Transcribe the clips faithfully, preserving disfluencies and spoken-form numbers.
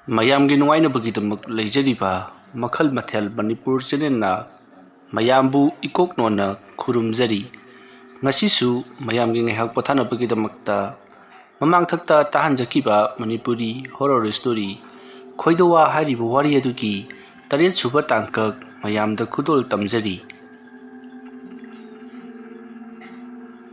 ꯃꯌꯥꯝꯒꯤ ꯅꯨꯡꯉꯥꯏꯅꯕꯒꯤꯗꯃꯛ ꯂꯩꯖꯔꯤꯕ ꯃꯈꯜ ꯃꯊꯦꯜ ꯃꯅꯤꯄꯨꯔ ꯆꯦꯅꯦꯜꯅ ꯃꯌꯥꯝꯕꯨ ꯏꯀꯣꯛ ꯅꯣꯟꯅ ꯈꯨꯔꯨꯝꯖꯔꯤ꯫ ꯉꯁꯤꯁꯨ ꯃꯌꯥꯝꯒꯤ ꯉꯥꯏꯍꯥꯛ ꯄꯣꯊꯥꯅꯕꯒꯤꯗꯃꯛꯇ ꯃꯃꯥꯡꯊꯛꯇ ꯇꯥꯍꯟꯖꯈꯤꯕ ꯃꯅꯤꯄꯨꯔꯤ ꯍꯣꯔꯣꯔ ꯁ꯭ꯇꯣꯔꯤ ꯈꯣꯏꯗꯧꯋꯥ ꯍꯥꯏꯔꯤꯕ ꯋꯥꯔꯤ ꯑꯗꯨꯒꯤ ꯇꯔꯦꯠ ꯁꯨꯕ ꯇꯥꯡꯀꯛ ꯃꯌꯥꯝꯗ ꯈꯨꯗꯣꯜ ꯇꯝꯖꯔꯤ꯫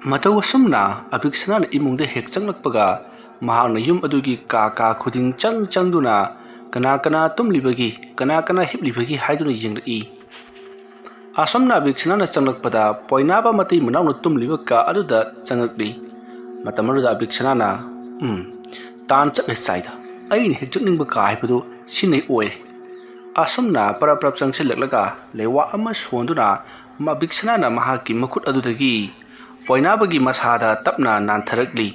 ꯃꯇꯧ ꯑꯁꯨꯝꯅ ꯑꯕꯤꯛꯁꯅꯥꯅ ꯏꯃꯨꯡꯗ ꯍꯦꯛ ꯆꯪꯂꯛꯄꯒ ꯃꯍꯥꯛꯅ ꯌꯨꯝ ꯑꯗꯨꯒꯤ ꯀꯥ ꯀꯥ ꯈꯨꯗꯤꯡ ꯆꯪ ꯆꯪꯗꯨꯅ ꯀꯅꯥ ꯀꯅꯥ ꯇꯨꯝꯂꯤꯕꯒꯤ, ꯀꯅꯥ ꯀꯅꯥ ꯍꯤꯞꯂꯤꯕꯒꯤ ꯍꯥꯏꯗꯨꯅ ꯌꯦꯡꯂꯛꯏ꯫ ꯑꯁꯨꯝꯅ ꯑꯕꯤꯛꯁꯅꯥꯅ ꯆꯪꯂꯛꯄꯗ ꯄꯣꯏꯅꯥꯕ ꯃꯇꯩ ꯃꯅꯥꯎꯅ ꯇꯨꯝꯂꯤꯕ ꯀꯥ ꯑꯗꯨꯗ ꯆꯪꯂꯛꯂꯤ꯫ ꯃꯇꯝ ꯑꯗꯨꯗ ꯑꯕꯤꯛꯁꯅꯥꯅ, "ꯎꯝ, ꯇꯥꯟ ꯆꯠꯂꯦ ꯆꯥꯏꯗ꯫ ꯑꯩꯅ ꯍꯦꯛ ꯆꯠꯅꯤꯡꯕ ꯀꯥ ꯍꯥꯏꯕꯗꯨ ꯁꯤꯅ ꯑꯣꯏꯔꯦ꯫" ꯑꯁꯨꯝꯅ ꯄꯔꯞ ꯄꯔꯞ ꯆꯪꯁꯤꯜꯂꯛꯂꯒ ꯂꯩꯋꯥ ꯑꯃ ꯁꯣꯟꯗꯨꯅ ꯑꯕꯤꯛꯁꯅꯥꯅ ꯃꯍꯥꯛꯀꯤ ꯃꯈꯨꯠ ꯑꯗꯨꯗꯒꯤ ꯄꯣꯏꯅꯥꯕꯒꯤ ꯃꯁꯥꯗ ꯇꯞꯅ ꯅꯥꯟꯊꯔꯛꯂꯤ꯫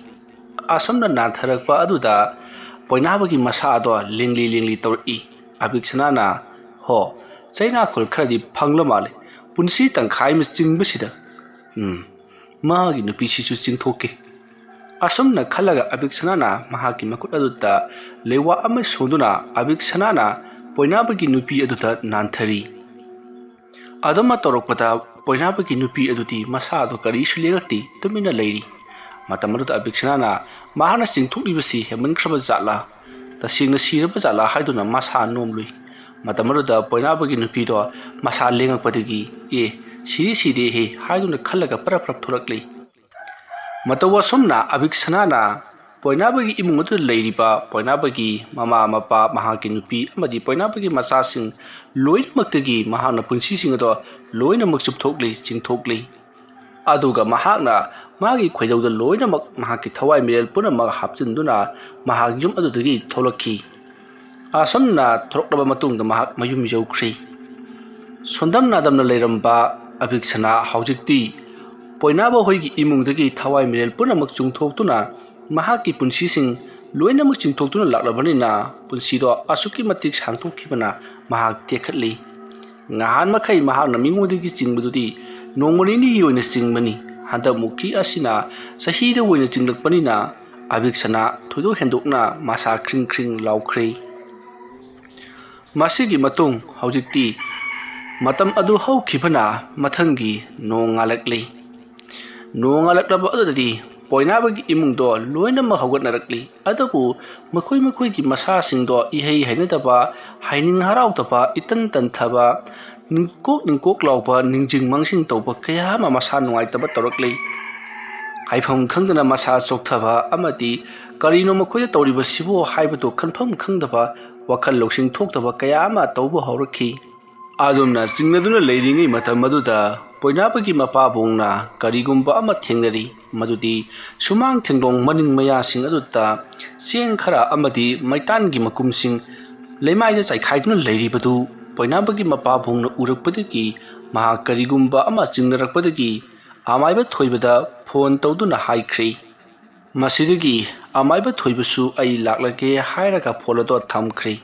ꯑꯁꯨꯝꯅ ꯅꯥꯟꯊꯔꯛꯄ ꯑꯗꯨꯗ ꯄꯣꯏꯅꯥꯕꯒꯤ ꯃꯁꯥ ꯑꯗꯣ ꯂꯦꯡꯂꯤ ꯂꯦꯡꯂꯤ ꯇꯧꯔꯛꯏ꯫ ꯑꯕꯤꯛꯁꯅꯥꯅ, "ꯍꯣ, ꯆꯩꯅꯥꯈꯣꯜ ꯈꯔꯗꯤ ꯐꯪꯂ ꯃꯥꯜꯂꯦ꯫ ꯄꯨꯟꯁꯤ ꯇꯪꯈꯥꯏ ꯑꯃ ꯆꯤꯡꯕꯁꯤꯗ, ꯎꯝ, ꯃꯥꯒꯤ ꯅꯨꯄꯤꯁꯤꯁꯨ ꯆꯤꯡꯊꯣꯛꯀꯦ꯫" ꯑꯁꯨꯝꯅ ꯈꯜꯂꯒ ꯑꯕꯤꯛꯁꯅꯥꯅ ꯃꯍꯥꯛꯀꯤ ꯃꯈꯨꯠ ꯑꯗꯨꯗ ꯂꯩꯋꯥ ꯑꯃ ꯁꯣꯟꯗꯨꯅ ꯑꯕꯤꯛꯁꯅꯥꯅ ꯄꯣꯏꯅꯥꯕꯒꯤ ꯅꯨꯄꯤ ꯑꯗꯨꯗ ꯅꯥꯟꯊꯔꯤ꯫ ꯑꯗꯨꯃ ꯇꯧꯔꯛꯄꯗ ꯄꯣꯏꯅꯥꯕꯒꯤ ꯅꯨꯄꯤ ꯑꯗꯨꯗꯤ ꯃꯁꯥꯗꯣ ꯀꯔꯤꯁꯨ ꯂꯦꯡꯉꯛꯇꯦ, ꯇꯨꯃꯤꯟꯅ ꯂꯩꯔꯤ꯫ ꯃꯇꯝ ꯑꯗꯨꯗ ꯑꯕꯤꯛꯁꯅꯥꯅ ꯃꯍꯥꯛꯅ ꯆꯤꯡꯊꯣꯛꯂꯤꯕꯁꯤ ꯍꯦꯟꯃꯟꯈ꯭ꯔꯕ ꯖꯥꯠꯂꯥ, ꯇꯁꯦꯡꯅ ꯁꯤꯔꯕ ꯖꯥꯠꯂꯥ ꯍꯥꯏꯗꯨꯅ ꯃꯁꯥ ꯅꯣꯝꯂꯨꯏ꯫ ꯃꯇꯝ ꯑꯗꯨꯗ ꯄꯣꯏꯅꯥꯕꯒꯤ ꯅꯨꯄꯤꯗꯣ ꯃꯁꯥ ꯂꯦꯡꯉꯛꯄꯗꯒꯤ, "ꯑꯦ, ꯁꯤꯗꯤ ꯁꯤꯗꯦꯍꯦ" ꯍꯥꯏꯗꯨꯅ ꯈꯜꯂꯒ ꯄꯔꯞ ꯄꯔꯞ ꯊꯣꯔꯛꯂꯤ꯫ ꯃꯇꯧ ꯑꯁꯨꯝꯅ ꯑꯕꯤꯛꯁꯅꯥꯅ ꯄꯣꯏꯅꯥꯕꯒꯤ ꯏꯃꯨꯡ ꯑꯗꯨꯗ ꯂꯩꯔꯤꯕ ꯄꯣꯏꯅꯥꯕꯒꯤ ꯃꯃꯥ ꯃꯄꯥ, ꯃꯍꯥꯛꯀꯤ ꯅꯨꯄꯤ ꯑꯃꯗꯤ ꯄꯣꯏꯅꯥꯕꯒꯤ ꯃꯆꯥꯁꯤꯡ ꯂꯣꯏꯅꯃꯛꯇꯒꯤ ꯃꯍꯥꯛꯅ ꯄꯨꯟꯁꯤꯁꯤꯡ ꯑꯗꯣ ꯂꯣꯏꯅꯃꯛ ꯆꯨꯞꯊꯣꯛꯂꯤ, ꯆꯤꯡꯊꯣꯛꯂꯤ꯫ ꯑꯗꯨꯒ ꯃꯍꯥꯛꯅ ꯃꯥꯒꯤ ꯈꯣꯏꯗꯧꯗ ꯂꯣꯏꯅꯃꯛ ꯃꯍꯥꯛꯀꯤ ꯊꯋꯥꯏ ꯃꯤꯔꯦꯜ ꯄꯨꯝꯅꯃꯛ ꯍꯥꯞꯆꯤꯟꯗꯨꯅ ꯃꯍꯥꯛ ꯌꯨꯝ ꯑꯗꯨꯗꯒꯤ ꯊꯣꯛꯂꯛꯈꯤ꯫ ꯑꯁꯨꯝꯅ ꯊꯣꯔꯛꯂꯕ ꯃꯇꯨꯡꯗ ꯃꯍꯥꯛ ꯃꯌꯨꯝ ꯌꯧꯈ꯭ꯔꯤ꯫ ꯁꯣꯟꯗꯝ ꯅꯥꯗꯝꯅ ꯂꯩꯔꯝꯕ ꯑꯕꯤꯛꯁꯅꯥ ꯍꯧꯖꯤꯛꯇꯤ ꯄꯣꯏꯅꯥꯕ ꯍꯣꯏꯒꯤ ꯏꯃꯨꯡꯗꯒꯤ ꯊꯋꯥꯏ ꯃꯤꯔꯦꯜ ꯄꯨꯝꯅꯃꯛ ꯆꯨꯡꯊꯣꯛꯇꯨꯅ ꯃꯍꯥꯛꯀꯤ ꯄꯨꯟꯁꯤꯁꯤꯡ ꯂꯣꯏꯅꯃꯛ ꯆꯤꯡꯊꯣꯛꯇꯨꯅ ꯂꯥꯛꯂꯕꯅꯤꯅ ꯄꯨꯟꯁꯤꯗꯣ ꯑꯁꯨꯛꯀꯤ ꯃꯇꯤꯛ ꯁꯥꯡꯗꯣꯛꯈꯤꯕꯅ ꯃꯍꯥꯛ ꯇꯦꯛꯈꯠꯂꯤ꯫ ꯉꯍꯥꯟ ꯃꯈꯩ ꯃꯍꯥꯛꯅ ꯃꯤꯉꯣꯟꯗꯒꯤ ꯆꯤꯡꯕꯗꯨꯗꯤ ꯅꯣꯡꯃ ꯅꯤꯅꯤꯒꯤ ꯑꯣꯏꯅ ꯆꯤꯡꯕꯅꯤ꯫ ꯍꯟꯗꯛ ꯃꯨꯛꯀꯤ ꯑꯁꯤꯅ ꯆꯍꯤꯗ ꯑꯣꯏꯅ ꯆꯤꯡꯂꯛꯄꯅꯤꯅ ꯑꯕꯤꯛꯁꯅꯥ ꯊꯣꯏꯗꯣꯛ ꯍꯦꯟꯗꯣꯛꯅ ꯃꯁꯥ ꯈ꯭ꯔꯤꯡ ꯈ꯭ꯔꯤꯡ ꯂꯥꯎꯈ꯭ꯔꯦ꯫ ꯃꯁꯤꯒꯤ ꯃꯇꯨꯡ ꯍꯧꯖꯤꯛꯇꯤ ꯃꯇꯝ ꯑꯗꯨ ꯍꯧꯈꯤꯕꯅ ꯃꯊꯪꯒꯤ ꯅꯣꯡꯉꯥꯜꯂꯛꯂꯤ꯫ ꯅꯣꯡꯉꯥꯜꯂꯛꯂꯕ ꯑꯗꯨꯗꯗꯤ ꯄꯣꯏꯅꯥꯕꯒꯤ ꯏꯃꯨꯡꯗꯣ ꯂꯣꯏꯅꯃꯛ ꯍꯧꯒꯠꯅꯔꯛꯂꯤ꯫ ꯑꯗꯨꯕꯨ ꯃꯈꯣꯏ ꯃꯈꯣꯏꯒꯤ ꯃꯁꯥꯁꯤꯡꯗꯣ ꯏꯍꯩ ꯍꯩꯅꯗꯕ, ꯍꯥꯏꯅꯤꯡ ꯍꯔꯥꯎꯗꯕ, ꯏꯇꯟ ꯇꯟꯊꯕ, ꯅꯤꯡꯀꯣꯛ ꯅꯤꯡꯀꯣꯛ ꯂꯥꯎꯕ, ꯅꯤꯡꯖꯤꯡ ꯃꯥꯡꯖꯤꯡ ꯇꯧꯕ ꯀꯌꯥ ꯑꯃ ꯃꯁꯥ ꯅꯨꯡꯉꯥꯏꯇꯕ ꯇꯧꯔꯛꯂꯤ꯫ ꯍꯥꯏꯐꯝ ꯈꯪꯗꯅ ꯃꯁꯥ ꯆꯣꯛꯊꯕ ꯑꯃꯗꯤ ꯀꯔꯤꯅꯣ ꯃꯈꯣꯏꯗ ꯇꯧꯔꯤꯕꯁꯤꯕꯣ ꯍꯥꯏꯕꯗꯨ ꯈꯟꯐꯝ ꯈꯪꯗꯕ, ꯋꯥꯈꯜ ꯂꯧꯁꯤꯡ ꯊꯣꯛꯇꯕ ꯀꯌꯥ ꯑꯃ ꯇꯧꯕ ꯍꯧꯔꯛꯈꯤ꯫ ꯑꯗꯨꯝꯅ ꯆꯤꯡꯅꯗꯨꯅ ꯂꯩꯔꯤꯉꯩ ꯃꯇꯝ ꯑꯗꯨꯗ ꯄꯣꯏꯅꯥꯕꯒꯤ ꯃꯄꯥꯕꯨꯡꯅ ꯀꯔꯤꯒꯨꯝꯕ ꯑꯃ ꯊꯦꯡꯅꯔꯤ, ꯃꯗꯨꯗꯤ ꯁꯨꯃꯥꯡ ꯊꯦꯡꯗꯣꯡ ꯃꯅꯤꯡ ꯃꯌꯥꯁꯤꯡ ꯑꯗꯨꯗ ꯆꯦꯡ ꯈꯔ ꯑꯃꯗꯤ ꯃꯩꯇꯥꯟꯒꯤ ꯃꯀꯨꯝꯁꯤꯡ ꯂꯩꯃꯥꯏꯗ ꯆꯥꯏꯈꯥꯏꯗꯨꯅ ꯂꯩꯔꯤꯕꯗꯨ ꯄꯣꯏꯅꯥꯕꯒꯤ ꯃꯄꯥꯕꯨꯡꯅ ꯎꯔꯛꯄꯗꯒꯤ ꯃꯍꯥꯛ ꯀꯔꯤꯒꯨꯝꯕ ꯑꯃ ꯆꯤꯡꯅꯔꯛꯄꯗꯒꯤ ꯑꯃꯥꯏꯕ ꯊꯣꯏꯕꯗ ꯐꯣꯟ ꯇꯧꯗꯨꯅ ꯍꯥꯏꯈ꯭ꯔꯦ꯫ ꯃꯁꯤꯗꯒꯤ ꯑꯃꯥꯏꯕ ꯊꯣꯏꯕꯁꯨ "ꯑꯩ ꯂꯥꯛꯂꯒꯦ" ꯍꯥꯏꯔꯒ ꯐꯣꯟ ꯑꯗꯣ ꯊꯝꯈ꯭ꯔꯦ꯫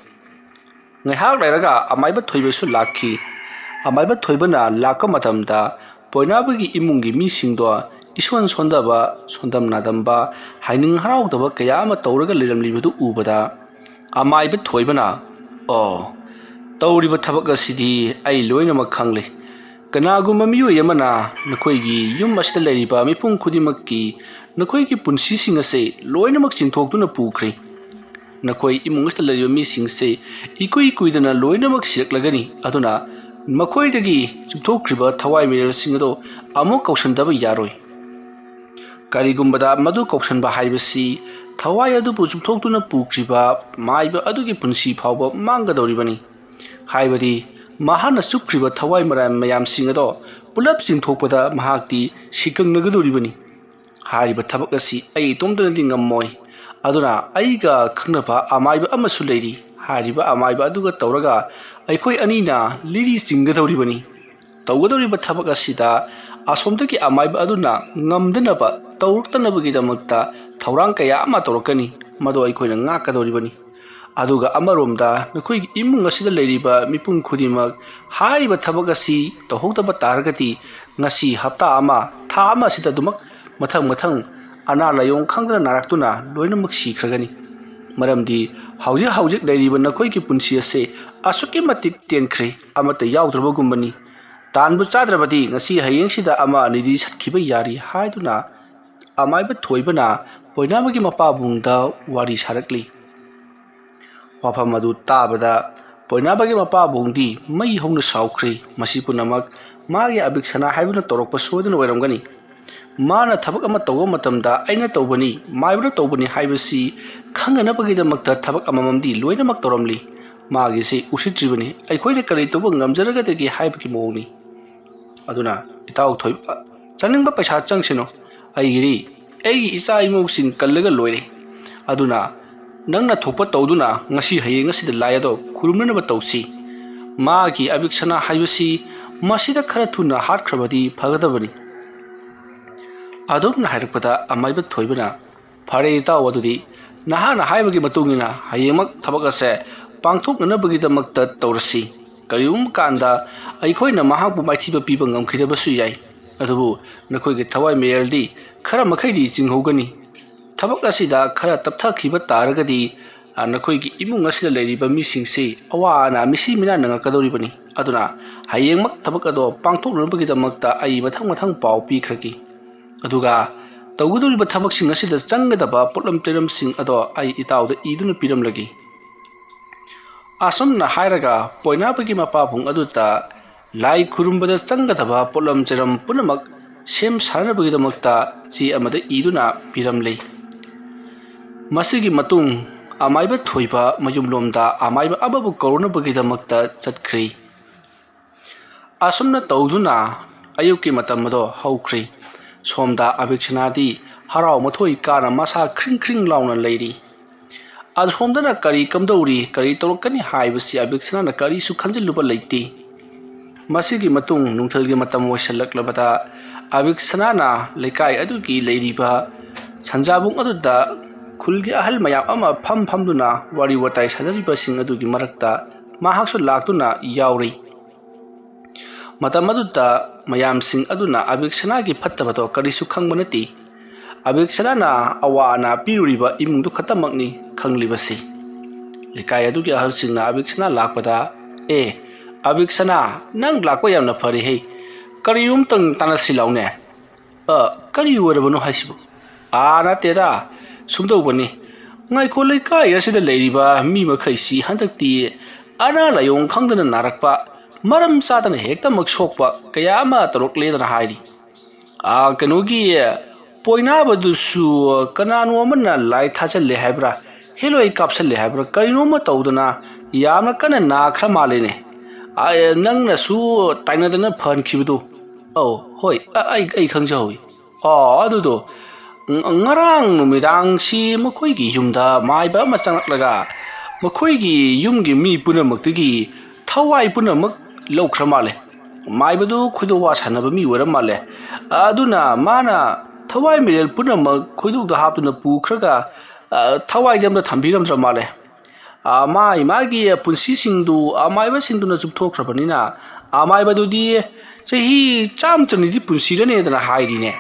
ꯉꯥꯏꯍꯥꯛ ꯂꯩꯔꯒ ꯑꯃꯥꯏꯕ ꯊꯣꯏꯕꯁꯨ ꯂꯥꯛꯈꯤ꯫ ꯑꯃꯥꯏꯕ ꯊꯣꯏꯕꯅ ꯂꯥꯛꯄ ꯃꯇꯝꯗ ꯄꯣꯏꯅꯥꯕꯒꯤ ꯏꯃꯨꯡꯒꯤ ꯃꯤꯁꯤꯡꯗꯣ ꯏꯁꯣꯟ ꯁꯣꯟꯗꯕ, ꯁꯣꯟꯗꯝ ꯅꯥꯗꯝꯕ, ꯍꯥꯏꯅꯤꯡ ꯍꯔꯥꯎꯗꯕ ꯀꯌꯥ ꯑꯃ ꯇꯧꯔꯒ ꯂꯩꯔꯝꯂꯤꯕꯗꯨ ꯎꯕꯗ ꯑꯃꯥꯏꯕ ꯊꯣꯏꯕꯅ, "ꯑꯣ, ꯇꯧꯔꯤꯕ ꯊꯕꯛ ꯑꯁꯤꯗꯤ ꯑꯩ ꯂꯣꯏꯅꯃꯛ ꯈꯪꯂꯦ꯫ ꯀꯅꯥꯒꯨꯝꯕ ꯃꯤꯑꯣꯏ ꯑꯃꯅ ꯅꯈꯣꯏꯒꯤ ꯌꯨꯝ ꯑꯁꯤꯗ ꯂꯩꯔꯤꯕ ꯃꯤꯄꯨꯝ ꯈꯨꯗꯤꯡꯃꯛꯀꯤ ꯅꯈꯣꯏꯒꯤ ꯄꯨꯟꯁꯤꯁꯤꯡ ꯑꯁꯦ ꯂꯣꯏꯅꯃꯛ ꯆꯤꯡꯊꯣꯛꯇꯨꯅ ꯄꯨꯈ꯭ꯔꯦ꯫ ꯅꯈꯣꯏ ꯏꯃꯨꯡ ꯑꯁꯤꯗ ꯂꯩꯔꯤꯕ ꯃꯤꯁꯤꯡꯁꯦ ꯏꯀꯨꯏ ꯀꯨꯏꯗꯅ ꯂꯣꯏꯅꯃꯛ ꯁꯤꯔꯛꯂꯒꯅꯤ꯫ ꯑꯗꯨꯅ ꯃꯈꯣꯏꯗꯒꯤ ꯆꯨꯞꯊꯣꯛꯈ꯭ꯔꯤꯕ ꯊꯋꯥꯏ ꯃꯤꯔꯦꯜꯁꯤꯡ ꯑꯗꯣ ꯑꯃꯨꯛ ꯀꯧꯁꯟꯗꯕ ꯌꯥꯔꯣꯏ꯫ ꯀꯔꯤꯒꯨꯝꯕꯗ ꯃꯗꯨ ꯀꯧꯁꯟꯕ ꯍꯥꯏꯕꯁꯤ ꯊꯋꯥꯏ ꯑꯗꯨꯕꯨ ꯆꯨꯞꯊꯣꯛꯇꯨꯅ ꯄꯨꯈ꯭ꯔꯤꯕ ꯃꯥꯏꯕ ꯑꯗꯨꯒꯤ ꯄꯨꯟꯁꯤ ꯐꯥꯎꯕ ꯃꯥꯡꯒꯗꯧꯔꯤꯕꯅꯤ꯫ ꯍꯥꯏꯕꯗꯤ ꯃꯍꯥꯛꯅ ꯆꯨꯞꯈ꯭ꯔꯤꯕ ꯊꯋꯥꯏ ꯃꯔꯥꯜ ꯃꯌꯥꯝꯁꯤꯡ ꯑꯗꯣ ꯄꯨꯂꯞ ꯆꯤꯡꯊꯣꯛꯄꯗ ꯃꯍꯥꯛꯇꯤ ꯁꯤꯀꯪꯅꯒꯗꯧꯔꯤꯕꯅꯤ꯫ ꯍꯥꯏꯔꯤꯕ ꯊꯕꯛ ꯑꯁꯤ ꯑꯩ ꯏꯇꯣꯝꯇꯅꯗꯤ ꯉꯝꯃꯣꯏ꯫ ꯑꯗꯨꯅ ꯑꯩꯒ ꯈꯪꯅꯕ ꯑꯃꯥꯏꯕ ꯑꯃꯁꯨ ꯂꯩꯔꯤ꯫ ꯍꯥꯏꯔꯤꯕ ꯑꯃꯥꯏꯕ ꯑꯗꯨꯒ ꯇꯧꯔꯒ ꯑꯩꯈꯣꯏ ꯑꯅꯤꯅ ꯂꯤꯔꯤ ꯆꯤꯡꯒꯗꯧꯔꯤꯕꯅꯤ꯫ ꯇꯧꯒꯗꯧꯔꯤꯕ ꯊꯕꯛ ꯑꯁꯤꯗ ꯑꯁꯣꯝꯗꯒꯤ ꯑꯃꯥꯏꯕ ꯑꯗꯨꯅ ꯉꯝꯗꯅꯕ ꯇꯧꯔꯛꯇꯅꯕꯒꯤꯗꯃꯛꯇ ꯊꯧꯔꯥꯡ ꯀꯌꯥ ꯑꯃ ꯇꯧꯔꯛꯀꯅꯤ꯫ ꯃꯗꯨ ꯑꯩꯈꯣꯏꯅ ꯉꯥꯛꯀꯗꯧꯔꯤꯕꯅꯤ꯫ ꯑꯗꯨꯒ ꯑꯃꯔꯣꯝꯗ ꯅꯈꯣꯏꯒꯤ ꯏꯃꯨꯡ ꯑꯁꯤꯗ ꯂꯩꯔꯤꯕ ꯃꯤꯄꯨꯝ ꯈꯨꯗꯤꯡꯃꯛ ꯍꯥꯏꯔꯤꯕ ꯊꯕꯛ ꯑꯁꯤ ꯇꯧꯍꯧꯗꯕ ꯇꯥꯔꯒꯗꯤ ꯉꯁꯤ ꯍꯞꯇꯥ ꯑꯃ, ꯊꯥ ꯑꯃ ꯑꯁꯤꯗ ꯑꯗꯨꯃꯛ ꯃꯊꯪ ꯃꯊꯪ ꯑꯅꯥ ꯂꯥꯏꯌꯣꯡ ꯈꯪꯗꯅ ꯅꯥꯔꯛꯇꯨꯅ ꯂꯣꯏꯅꯃꯛ ꯁꯤꯈ꯭ꯔꯒꯅꯤ꯫ ꯃꯔꯝꯗꯤ ꯍꯧꯖꯤꯛ ꯍꯧꯖꯤꯛ ꯂꯩꯔꯤꯕ ꯅꯈꯣꯏꯒꯤ ꯄꯨꯟꯁꯤ ꯑꯁꯤ ꯑꯁꯨꯛꯀꯤ ꯃꯇꯤꯛ ꯇꯦꯟꯈ꯭ꯔꯦ, ꯑꯃꯠꯇ ꯌꯥꯎꯗ꯭ꯔꯕꯒꯨꯝꯕꯅꯤ꯫ ꯇꯥꯟꯕꯨ ꯆꯥꯗ꯭ꯔꯕꯗꯤ ꯉꯁꯤ ꯍꯌꯦꯡꯁꯤꯗ ꯑꯃ ꯑꯅꯤꯗꯤ ꯁꯠꯈꯤꯕ ꯌꯥꯔꯤ ꯍꯥꯏꯗꯨꯅ ꯑꯃꯥꯏꯕ ꯊꯣꯏꯕꯅ ꯄꯣꯏꯅꯥꯕꯒꯤ ꯃꯄꯥꯕꯨꯡꯗ ꯋꯥꯔꯤ ꯁꯥꯔꯛꯂꯤ꯫ ꯋꯥꯐꯝ ꯑꯗꯨ ꯇꯥꯕꯗ ꯄꯣꯏꯅꯥꯕꯒꯤ ꯃꯄꯥꯕꯨꯡꯗꯤ ꯃꯩ ꯍꯧꯅ ꯁꯥꯎꯈ꯭ꯔꯦ꯫ ꯃꯁꯤ ꯄꯨꯝꯅꯃꯛ ꯃꯥꯒꯤ ꯑꯕꯤꯛꯁꯅꯥ ꯍꯥꯏꯕꯅ ꯇꯧꯔꯛꯄ ꯁꯣꯏꯗꯅ ꯑꯣꯏꯔꯝꯒꯅꯤ꯫ ꯃꯥꯅ ꯊꯕꯛ ꯑꯃ ꯇꯧꯕ ꯃꯇꯝꯗ ꯑꯩꯅ ꯇꯧꯕꯅꯤ, ꯃꯥꯏꯕꯅ ꯇꯧꯕꯅꯤ ꯍꯥꯏꯕꯁꯤ ꯈꯪꯅꯅꯕꯒꯤꯗꯃꯛꯇ ꯊꯕꯛ ꯑꯃꯃꯝꯗꯤ ꯂꯣꯏꯅꯃꯛ ꯇꯧꯔꯝꯂꯤ꯫ ꯃꯥꯒꯤꯁꯤ ꯎꯁꯤꯠꯇ꯭ꯔꯤꯕꯅꯤ, ꯑꯩꯈꯣꯏꯅ ꯀꯔꯤ ꯇꯧꯕ ꯉꯝꯖꯔꯒꯗꯒꯦ ꯍꯥꯏꯕꯒꯤ ꯃꯑꯣꯡꯅꯤ꯫ ꯑꯗꯨꯅ ꯏꯇꯥꯎ ꯊꯣꯏꯕ, ꯆꯥꯅꯤꯡꯕ ꯄꯩꯁꯥ ꯆꯪꯁꯤꯅꯨ, ꯑꯩꯒꯤꯗꯤ ꯑꯩꯒꯤ ꯏꯆꯥ ꯏꯃꯧꯁꯤꯡ ꯀꯜꯂꯒ ꯂꯣꯏꯔꯦ꯫ ꯑꯗꯨꯅ ꯅꯪꯅ ꯊꯣꯛꯄ ꯇꯧꯗꯨꯅ ꯉꯁꯤ ꯍꯌꯦꯡ ꯑꯁꯤꯗ ꯂꯥꯏ ꯑꯗꯣ ꯈꯨꯔꯨꯝꯅꯅꯕ ꯇꯧꯁꯤ꯫ ꯃꯥꯒꯤ ꯑꯕꯤꯛꯁꯅꯥ ꯍꯥꯏꯕꯁꯤ ꯃꯁꯤꯗ ꯈꯔ ꯊꯨꯅ ꯍꯥꯠꯈ꯭ꯔꯕꯗꯤ ꯐꯒꯗꯕꯅꯤ꯫ ꯑꯗꯨꯝꯅ ꯍꯥꯏꯔꯛꯄꯗ ꯑꯃꯥꯏꯕ ꯊꯣꯏꯕꯅ, "ꯐꯔꯦ ꯏꯇꯥꯎ, ꯑꯗꯨꯗꯤ ꯅꯍꯥꯛꯅ ꯍꯥꯏꯕꯒꯤ ꯃꯇꯨꯡ ꯏꯟꯅ ꯍꯌꯦꯡꯃꯛ ꯊꯕꯛ ꯑꯁꯦ ꯄꯥꯡꯊꯣꯛꯅꯅꯕꯒꯤꯗꯃꯛꯇ ꯇꯧꯔꯁꯤ꯫ ꯀꯔꯤꯒꯨꯝꯕ ꯀꯥꯟꯗ ꯑꯩꯈꯣꯏꯅ ꯃꯍꯥꯛꯄꯨ ꯃꯥꯏꯊꯤꯕ ꯄꯤꯕ ꯉꯝꯈꯤꯗꯕꯁꯨ ꯌꯥꯏ, ꯑꯗꯨꯕꯨ ꯅꯈꯣꯏꯒꯤ ꯊꯋꯥꯏ ꯃꯌꯦꯜꯗꯤ ꯈꯔ ꯃꯈꯩꯗꯤ ꯆꯤꯡꯍꯧꯒꯅꯤ꯫ ꯊꯕꯛ ꯑꯁꯤꯗ ꯈꯔ ꯇꯞꯊꯈꯤꯕ ꯇꯥꯔꯒꯗꯤ, ꯑ, ꯅꯈꯣꯏꯒꯤ ꯏꯃꯨꯡ ꯑꯁꯤꯗ ꯂꯩꯔꯤꯕ ꯃꯤꯁꯤꯡꯁꯤ ꯑꯋꯥ ꯑꯅꯥ ꯃꯤꯁꯤ ꯃꯤꯅꯥ ꯅꯪꯉꯛꯀꯗꯧꯔꯤꯕꯅꯤ꯫ ꯑꯗꯨꯅ ꯍꯌꯦꯡꯃꯛ ꯊꯕꯛ ꯑꯗꯣ ꯄꯥꯡꯊꯣꯛꯅꯕꯒꯤꯗꯃꯛꯇ ꯑꯩ ꯃꯊꯪ ꯃꯊꯪ ꯄꯥꯎ ꯄꯤꯈ꯭ꯔꯒꯦ꯫ ꯑꯗꯨꯒ ꯇꯧꯒꯗꯧꯔꯤꯕ ꯊꯕꯛꯁꯤꯡ ꯑꯁꯤꯗ ꯆꯪꯒꯗꯕ ꯄꯣꯠꯂꯝ ꯆꯩꯔꯝꯁꯤꯡ ꯑꯗꯣ ꯑꯩ ꯏꯇꯥꯎꯗ ꯏꯗꯨꯅ ꯄꯤꯔꯝꯂꯒꯦ"꯫ ꯑꯁꯨꯝꯅ ꯍꯥꯏꯔꯒ ꯄꯣꯏꯅꯥꯕꯒꯤ ꯃꯄꯥꯕꯨꯡ ꯑꯗꯨꯗ ꯂꯥꯏ ꯈꯨꯔꯨꯝꯕꯗ ꯆꯪꯒꯗꯕ ꯄꯣꯠꯂꯝ ꯆꯩꯔꯝ ꯄꯨꯝꯅꯃꯛ ꯁꯦꯝ ꯁꯥꯅꯕꯒꯤꯗꯃꯛꯇ ꯆꯦ ꯑꯃꯗ ꯏꯗꯨꯅ ꯄꯤꯔꯝꯂꯦ꯫ ꯃꯁꯤꯒꯤ ꯃꯇꯨꯡ ꯑꯃꯥꯏꯕ ꯊꯣꯏꯕ ꯃꯌꯨꯝꯂꯣꯝꯗ ꯑꯃꯥꯏꯕ ꯑꯃꯕꯨ ꯀꯧꯔꯨꯅꯕꯒꯤꯗꯃꯛꯇ ꯆꯠꯈ꯭ꯔꯦ꯫ ꯑꯁꯨꯝꯅ ꯇꯧꯗꯨꯅ ꯑꯌꯨꯛꯀꯤ ꯃꯇꯝ ꯑꯗꯣ ꯍꯧꯈ꯭ꯔꯦ꯫ ꯁꯣꯝꯗ ꯑꯕꯤꯛꯁꯅꯥꯗꯤ ꯍꯔꯥꯎ ꯃꯊꯣꯏ ꯀꯥꯅ ꯃꯁꯥ ꯈ꯭ꯔꯤꯡ ꯈ꯭ꯔꯤꯡ ꯂꯥꯎꯅ ꯂꯩꯔꯤ꯫ ꯑꯁꯣꯝꯗꯅ ꯀꯔꯤ ꯀꯝꯗꯧꯔꯤ, ꯀꯔꯤ ꯇꯧꯔꯛꯀꯅꯤ ꯍꯥꯏꯕꯁꯤ ꯑꯕꯤꯛꯁꯅꯥꯅ ꯀꯔꯤꯁꯨ ꯈꯟꯖꯤꯜꯂꯨꯕ ꯂꯩꯇꯦ꯫ ꯃꯁꯤꯒꯤ ꯃꯇꯨꯡ ꯅꯨꯡꯊꯤꯜꯒꯤ ꯃꯇꯝ ꯑꯣꯏꯁꯤꯜꯂꯛꯂꯕꯗ ꯑꯕꯤꯛꯁꯅꯥꯅ ꯂꯩꯀꯥꯏ ꯑꯗꯨꯒꯤ ꯂꯩꯔꯤꯕ ꯁꯟꯖꯥꯕꯨꯡ ꯑꯗꯨꯗ ꯈꯨꯜꯒꯤ ꯑꯍꯜ ꯃꯌꯥꯝ ꯑꯃ ꯐꯝ ꯐꯝꯗꯨꯅ ꯋꯥꯔꯤ ꯋꯥꯇꯥꯏ ꯁꯥꯟꯅꯔꯤꯕꯁꯤꯡ ꯑꯗꯨꯒꯤ ꯃꯔꯛꯇ ꯃꯍꯥꯛꯁꯨ ꯂꯥꯛꯇꯨꯅ ꯌꯥꯎꯔꯤ꯫ ꯃꯇꯝ ꯑꯗꯨꯗ ꯃꯌꯥꯝꯁꯤꯡ ꯑꯗꯨꯅ ꯑꯕꯤꯛꯁꯅꯥꯒꯤ ꯐꯠꯇꯕꯗꯣ ꯀꯔꯤꯁꯨ ꯈꯪꯕ ꯅꯠꯇꯦ꯫ ꯑꯕꯤꯛꯁꯅꯥꯅ ꯑꯋꯥ ꯑꯅꯥ ꯄꯤꯔꯨꯔꯤꯕ ꯏꯃꯨꯡꯗꯨ ꯈꯛꯇꯃꯛꯅꯤ ꯈꯪꯂꯤꯕꯁꯤ꯫ ꯂꯩꯀꯥꯏ ꯑꯗꯨꯒꯤ ꯑꯍꯜꯁꯤꯡꯅ ꯑꯕꯤꯛꯁꯅꯥ ꯂꯥꯛꯄꯗ, "ꯑꯦ, ꯑꯕꯤꯛꯁꯅꯥ, ꯅꯪ ꯂꯥꯛꯄ ꯌꯥꯝꯅ ꯐꯔꯦꯍꯦ꯫ ꯀꯔꯤꯅꯣꯝꯇꯪ ꯇꯥꯟꯅꯁꯤ ꯂꯥꯎꯅꯦ꯫" "ꯑ, ꯀꯔꯤ ꯑꯣꯏꯔꯕꯅꯣ ꯍꯥꯏꯁꯤꯕꯨ?" "ꯑꯥ, ꯅꯠꯇꯦꯗ, ꯁꯨꯝ ꯇꯧꯕꯅꯤ꯫ ꯉꯥꯏꯈꯣꯜ ꯂꯩꯀꯥꯏ ꯑꯁꯤꯗ ꯂꯩꯔꯤꯕ ꯃꯤ ꯃꯈꯩꯁꯤ ꯍꯟꯗꯛꯇꯤ ꯑꯅꯥ ꯂꯥꯏꯌꯣꯡ ꯈꯪꯗꯅ ꯅꯥꯔꯛꯄ, ꯃꯔꯝ ꯆꯥꯗꯅ ꯍꯦꯛꯇꯃꯛ ꯁꯣꯛꯄ ꯀꯌꯥ ꯑꯃ ꯇꯧꯔꯛꯂꯦꯗꯅ ꯍꯥꯏꯔꯤ꯫ ꯑꯥ, ꯀꯩꯅꯣꯒꯤ ꯄꯣꯏꯅꯥꯕꯗꯨꯁꯨ ꯀꯅꯥꯅꯣ ꯑꯃꯅ ꯂꯥꯏ ꯊꯥꯖꯜꯂꯦ ꯍꯥꯏꯕ꯭ꯔꯥ, ꯍꯦꯂꯣꯏ ꯀꯥꯞꯁꯜꯂꯦ ꯍꯥꯏꯕ꯭ꯔꯥ, ꯀꯔꯤꯅꯣ ꯑꯃ ꯇꯧꯗꯅ ꯌꯥꯝꯅ ꯀꯟꯅ ꯅꯥꯈ꯭ꯔ ꯃꯥꯜꯂꯦꯅꯦ꯫ ꯑꯥ, ꯅꯪꯅꯁꯨ ꯇꯥꯏꯅꯗꯅ ꯐꯍꯟꯈꯤꯕꯗꯨ꯫" "ꯑꯧ, ꯍꯣꯏ, ꯑ-, ꯑꯩ, ꯑꯩ ꯈꯪꯖꯍꯧꯏ꯫ ꯑꯣ, ꯑꯗꯨꯗꯣ, ꯉ-, ꯉꯔꯥꯡ ꯅꯨꯃꯤꯗꯥꯡꯁꯤ ꯃꯈꯣꯏꯒꯤ ꯌꯨꯝꯗ ꯃꯥꯏꯕ ꯑꯃ ꯆꯪꯂꯛꯂꯒ ꯃꯈꯣꯏꯒꯤ ꯌꯨꯝꯒꯤ ꯃꯤ ꯄꯨꯝꯅꯃꯛꯇꯒꯤ ꯊꯋꯥꯏ ꯄꯨꯝꯅꯃꯛ ꯂꯧꯈ꯭ꯔ ꯃꯥꯜꯂꯦ꯫ ꯃꯥꯏꯕꯗꯨ ꯈꯣꯏꯗꯧ ꯋꯥ ꯁꯥꯟꯅꯕ ꯃꯤ ꯑꯣꯏꯔ ꯃꯥꯜꯂꯦ꯫ ꯑꯗꯨꯅ ꯃꯥꯅ ꯊꯋꯥꯏ ꯃꯤꯔꯦꯜ ꯄꯨꯝꯅꯃꯛ ꯈꯣꯏꯗꯧꯗ ꯍꯥꯞꯇꯨꯅ ꯄꯨꯈ꯭ꯔꯒ, ꯑ, ꯊꯋꯥꯏꯗꯤ ꯑꯝꯇ ꯊꯝꯕꯤꯔꯝꯗ꯭ꯔ ꯃꯥꯜꯂꯦ꯫ ꯑ, ꯃꯥꯏ ꯃꯥꯒꯤ ꯄꯨꯟꯁꯤꯁꯤꯡꯗꯨ ꯑꯃꯥꯏꯕꯁꯤꯡꯗꯨꯅ ꯆꯨꯞꯊꯣꯛꯈ꯭ꯔꯕꯅꯤꯅ, ꯑꯃꯥꯏꯕꯗꯨꯗꯤ ꯆꯍꯤ ꯆꯥꯝ ꯆꯅꯤꯗꯤ ꯄꯨꯟꯁꯤꯔꯅꯦꯗꯅ ꯍꯥꯏꯔꯤꯅꯦ꯫"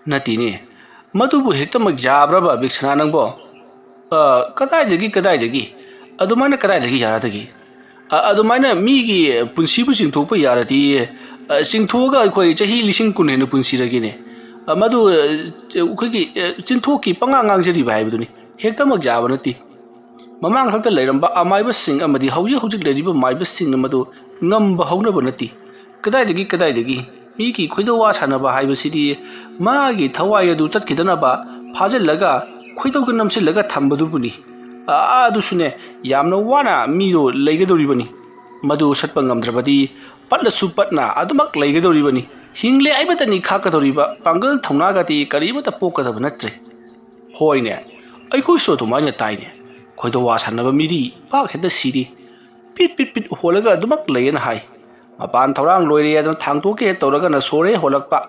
"ꯅꯠꯇꯦꯅꯦ, ꯃꯗꯨꯕꯨ ꯍꯦꯛꯇꯃꯛ ꯌꯥꯕ꯭ꯔꯕ, ꯕꯤꯛꯁꯅꯥ ꯅꯪꯕꯣ?" "ꯑ, ꯀꯗꯥꯏꯗꯒꯤ, ꯀꯗꯥꯏꯗꯒꯤ? ꯑꯗꯨꯃꯥꯏꯅ ꯀꯗꯥꯏꯗꯒꯤ ꯌꯥꯔꯗꯒꯤ? ꯑ, ꯑꯗꯨꯃꯥꯏꯅ ꯃꯤꯒꯤ ꯄꯨꯟꯁꯤꯕꯨ ꯆꯤꯡꯊꯣꯛꯄ ꯌꯥꯔꯗꯤ, ꯑ, ꯆꯤꯡꯊꯣꯛꯑꯒ ꯑꯩꯈꯣꯏ ꯆꯍꯤ ꯂꯤꯁꯤꯡ ꯀꯨꯟ ꯍꯦꯟꯅ ꯄꯨꯟꯁꯤꯔꯒꯦꯅꯦ꯫ ꯑ, ꯃꯗꯨ, ꯑ, ꯑꯩꯈꯣꯏꯒꯤ, ꯑ, ꯆꯤꯟꯊꯣꯛꯀꯤ ꯄꯉꯥꯡ ꯉꯥꯡꯖꯔꯤꯕ ꯍꯥꯏꯕꯗꯨꯅꯤ꯫ ꯍꯦꯛꯇꯃꯛ ꯌꯥꯕ ꯅꯠꯇꯦ꯫ ꯃꯃꯥꯡ ꯊꯛꯇ ꯂꯩꯔꯝꯕ ꯑꯃꯥꯏꯕꯁꯤꯡ ꯑꯃꯗꯤ ꯍꯧꯖꯤꯛ ꯍꯧꯖꯤꯛ ꯂꯩꯔꯤꯕ ꯃꯥꯏꯕꯁꯤꯡꯅ ꯃꯗꯨ ꯉꯝꯕ ꯍꯧꯅꯕ ꯅꯠꯇꯦ꯫ ꯀꯗꯥꯏꯗꯒꯤ, ꯀꯗꯥꯏꯗꯒꯤ? ꯃꯤꯒꯤ ꯈꯣꯏꯗꯧ ꯋꯥ ꯁꯥꯟꯅꯕ ꯍꯥꯏꯕꯁꯤꯗꯤ ꯃꯥꯒꯤ ꯊꯋꯥꯏ ꯑꯗꯨ ꯆꯠꯈꯤꯗꯅꯕ ꯐꯥꯖꯤꯜꯂꯒ ꯈꯣꯏꯗꯧꯗ ꯅꯝꯁꯤꯜꯂꯒ ꯊꯝꯕꯗꯨꯕꯨꯅꯤ꯫ ꯑ-, ꯑꯗꯨꯁꯨꯅꯦ, ꯌꯥꯝꯅ ꯋꯥꯅ ꯃꯤꯗꯣ ꯂꯩꯒꯗꯧꯔꯤꯕꯅꯤ꯫ ꯃꯗꯨ ꯁꯠꯄ ꯉꯝꯗ꯭ꯔꯕꯗꯤ ꯄꯠꯂꯁꯨ ꯄꯠꯅ ꯑꯗꯨꯃꯛ ꯂꯩꯒꯗꯧꯔꯤꯕꯅꯤ꯫ ꯍꯤꯡꯂꯦ ꯍꯥꯏꯕꯇꯅꯤ ꯈꯥꯛꯀꯗꯧꯔꯤꯕ, ꯄꯥꯡꯒꯜ ꯊꯧꯅꯥꯒꯗꯤ ꯀꯔꯤꯃꯠꯇ ꯄꯣꯛꯀꯗꯕ ꯅꯠꯇ꯭ꯔꯦ꯫ ꯍꯣꯏꯅꯦ, ꯑꯩꯈꯣꯏꯁꯨ ꯑꯗꯨꯃꯥꯏꯅ ꯇꯥꯏꯅꯦ꯫ ꯈꯣꯏꯗꯧ ꯋꯥ ꯁꯥꯟꯅꯕ ꯃꯤꯗꯤ ꯄꯥꯛ ꯍꯦꯛꯇ ꯁꯤꯔꯤ꯫ ꯄꯤꯠ ꯄꯤꯠ ꯄꯤꯠ ꯍꯣꯜꯂꯒ ꯑꯗꯨꯃꯛ ꯂꯩꯌꯦꯅ ꯍꯥꯏ꯫ ꯃꯄꯥꯟ ꯊꯧꯔꯥꯡ ꯂꯣꯏꯔꯦ ꯍꯥꯏꯗꯅ ꯊꯥꯡꯗꯣꯛꯀꯦ ꯇꯧꯔꯒꯅ ꯁꯣꯔ ꯍꯦꯛ ꯍꯣꯜꯂꯛꯄ,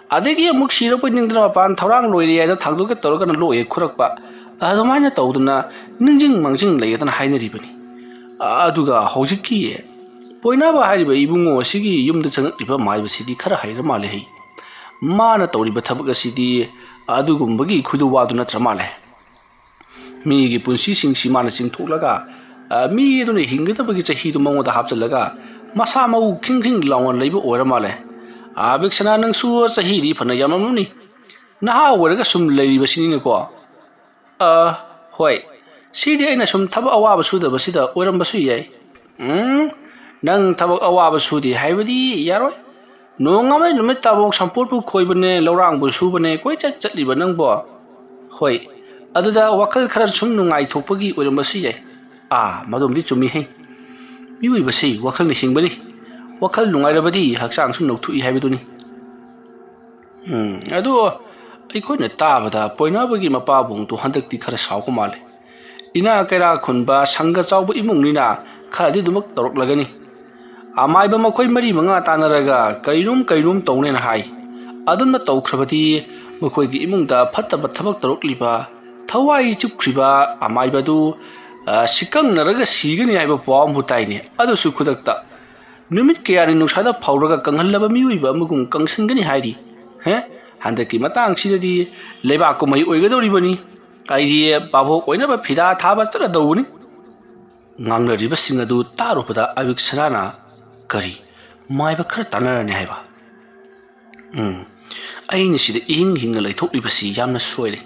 ꯑꯗꯒꯤ ꯑꯃꯨꯛ ꯁꯤꯔꯕꯣꯏ ꯅꯤꯡꯗꯅ ꯃꯄꯥꯟ ꯊꯧꯔꯥꯡ ꯂꯣꯏꯔꯦ ꯍꯥꯏꯗꯅ ꯊꯥꯡꯗꯣꯛꯀꯦ ꯇꯧꯔꯒꯅ ꯂꯣꯛ ꯍꯦꯛ ꯈꯨꯔꯛꯄ, ꯑꯗꯨꯃꯥꯏꯅ ꯇꯧꯗꯅ ꯅꯤꯡꯖꯤꯡ ꯃꯥꯡꯖꯤꯡ ꯂꯩꯌꯦꯗꯅ ꯍꯥꯏꯅꯔꯤꯕꯅꯤ꯫ ꯑꯗꯨꯒ ꯍꯧꯖꯤꯛꯀꯤ ꯄꯣꯏꯅꯥꯕ ꯍꯥꯏꯔꯤꯕ ꯏꯕꯨꯡꯉꯣ ꯑꯁꯤꯒꯤ ꯌꯨꯝꯗ ꯆꯪꯉꯛꯂꯤꯕ ꯃꯥꯏꯕꯁꯤꯗꯤ ꯈꯔ ꯍꯩꯔ ꯃꯥꯜꯂꯦ ꯍꯩ꯫ ꯃꯥꯅ ꯇꯧꯔꯤꯕ ꯊꯕꯛ ꯑꯁꯤꯗꯤ ꯑꯗꯨꯒꯨꯝꯕꯒꯤ ꯈꯨꯗꯨ ꯋꯥꯗꯨ ꯅꯠꯇ꯭ꯔ ꯃꯥꯜꯂꯦ꯫ ꯃꯤꯒꯤ ꯄꯨꯟꯁꯤꯁꯤꯡꯁꯤ ꯃꯥꯅ ꯆꯤꯡꯊꯣꯛꯂꯒ, ꯑ, ꯃꯤ ꯑꯗꯨꯅ ꯍꯤꯡꯒꯗꯕꯒꯤ ꯆꯍꯤꯗꯨ ꯃꯉꯣꯟꯗ ꯍꯥꯞꯆꯤꯜꯂꯒ ꯃꯁꯥ ꯃꯎ ꯈꯤꯡ ꯈꯤꯡ ꯂꯥꯎꯅ ꯂꯩꯕ ꯑꯣꯏꯔ ꯃꯥꯜꯂꯦ꯫ ꯑ, ꯕꯤꯛꯁꯅꯥ, ꯅꯪꯁꯨ ꯆꯍꯤꯗꯤ ꯐꯅ ꯌꯥꯝꯂꯝꯃꯅꯤ꯫ ꯅꯍꯥ ꯑꯣꯏꯔꯒ ꯁꯨꯝ ꯂꯩꯔꯤꯕꯁꯤꯅꯤꯅꯦꯀꯣ꯫ ꯑ, ꯍꯣꯏ꯫ ꯁꯤꯗꯤ ꯑꯩꯅ ꯁꯨꯝ ꯊꯕꯛ ꯑꯋꯥꯕ ꯁꯨꯗꯕꯁꯤꯗ ꯑꯣꯏꯔꯝꯕꯁꯨ ꯌꯥꯏ꯫ ꯎꯝ, ꯅꯪ ꯊꯕꯛ ꯑꯋꯥꯕ ꯁꯨꯗꯦ ꯍꯥꯏꯕꯗꯤ ꯌꯥꯔꯣꯏ꯫ ꯅꯣꯡꯉꯥꯟꯕꯗꯩ ꯅꯨꯃꯤꯠ ꯇꯥꯕꯧ ꯁꯝꯄꯣꯠꯄꯨ ꯈꯣꯏꯕꯅꯦ, ꯂꯧꯔꯥꯡꯕꯨ ꯁꯨꯕꯅꯦ, ꯀꯣꯏꯆꯠ ꯆꯠꯂꯤꯕ ꯅꯪꯕꯣ꯫ ꯍꯣꯏ, ꯑꯗꯨꯗ ꯋꯥꯈꯜ ꯈꯔ ꯁꯨꯝ ꯅꯨꯡꯉꯥꯏꯊꯣꯛꯄꯒꯤ ꯑꯣꯏꯔꯝꯕꯁꯨ ꯌꯥꯏ꯫ ꯑꯥ, ꯃꯗꯨꯝꯗꯤ ꯆꯨꯝꯃꯤꯍꯦ꯫ ꯃꯤꯑꯣꯏꯕꯁꯤ ꯋꯥꯈꯜꯅ ꯍꯤꯡꯕꯅꯤ꯫ ꯋꯥꯈꯜ ꯅꯨꯡꯉꯥꯏꯔꯕꯗꯤ ꯍꯛꯆꯥꯡꯁꯨ ꯅꯧꯊꯣꯛꯏ ꯍꯥꯏꯕꯗꯨꯅꯤ꯫ ꯎꯝ, ꯑꯗꯨ ꯑꯩꯈꯣꯏꯅ ꯇꯥꯕꯗ ꯄꯣꯏꯅꯥꯕꯒꯤ ꯃꯄꯥꯕꯨꯡꯗꯨ ꯍꯟꯗꯛꯇꯤ ꯈꯔ ꯁꯥꯎꯕ ꯃꯥꯜꯂꯦ꯫ ꯏꯅꯥ ꯀꯩꯔꯥ ꯈꯨꯟꯕ ꯁꯪꯒ ꯆꯥꯎꯕ ꯏꯃꯨꯡꯅꯤꯅ ꯈꯔꯗꯤ ꯑꯗꯨꯃꯛ ꯇꯧꯔꯛꯂꯒꯅꯤ꯫ ꯑꯃꯥꯏꯕ ꯃꯈꯣꯏ ꯃꯔꯤ ꯃꯉꯥ ꯇꯥꯟꯅꯔꯒ ꯀꯔꯤꯅꯣꯝ ꯀꯔꯤꯅꯣꯝ ꯇꯧꯅꯦꯅ ꯍꯥꯏ꯫ ꯑꯗꯨꯝꯅ ꯇꯧꯈ꯭ꯔꯕꯗꯤ ꯃꯈꯣꯏꯒꯤ ꯏꯃꯨꯡꯗ ꯐꯠꯇꯕ ꯊꯕꯛ ꯇꯧꯔꯛꯂꯤꯕ, ꯊꯋꯥꯏ ꯆꯨꯞꯈ꯭ꯔꯤꯕ ꯑꯃꯥꯏꯕꯗꯨ, ꯑ, ꯁꯤꯀꯪꯅꯔꯒ ꯁꯤꯒꯅꯤ ꯍꯥꯏꯕ ꯄꯥꯎ ꯑꯃꯕꯨ ꯇꯥꯏꯅꯦ꯫ ꯑꯗꯨꯁꯨ ꯈꯨꯗꯛꯇ꯫ ꯅꯨꯃꯤꯠ ꯀꯌꯥꯅꯤ ꯅꯨꯡꯁꯥꯗ ꯐꯧꯔꯒ ꯀꯪꯍꯜꯂꯕ ꯃꯤꯑꯣꯏꯕ ꯑꯃꯒꯨꯝ ꯀꯪꯁꯤꯟꯒꯅꯤ ꯍꯥꯏꯔꯤ꯫ ꯍꯦ? ꯍꯟꯗꯛꯀꯤ ꯃꯇꯥꯡꯁꯤꯗꯗꯤ ꯂꯩꯕꯥꯛ ꯀꯨꯝꯍꯩ ꯑꯣꯏꯒꯗꯧꯔꯤꯕꯅꯤ꯫ ꯑꯩꯗꯤ ꯚꯥꯕꯣꯛ ꯑꯣꯏꯅꯕ ꯐꯤꯗꯥ ꯊꯥꯕ ꯆꯠꯂꯗꯧꯕꯅꯤ꯫ ꯉꯥꯡꯅꯔꯤꯕꯁꯤꯡ ꯑꯗꯨ ꯇꯥꯔꯨꯕꯗ ꯑꯕꯤꯛꯁꯅꯥꯅ, "ꯀꯔꯤ? ꯃꯥꯏꯕ ꯈꯔ ꯇꯥꯟꯅꯔꯅꯤ ꯍꯥꯏꯕ?" ꯎꯝ, ꯑꯩꯅ ꯁꯤꯗ ꯏꯍꯤꯡ ꯍꯤꯡꯅ ꯂꯩꯊꯣꯛꯂꯤꯕꯁꯤ ꯌꯥꯝꯅ ꯁꯣꯏꯔꯦ꯫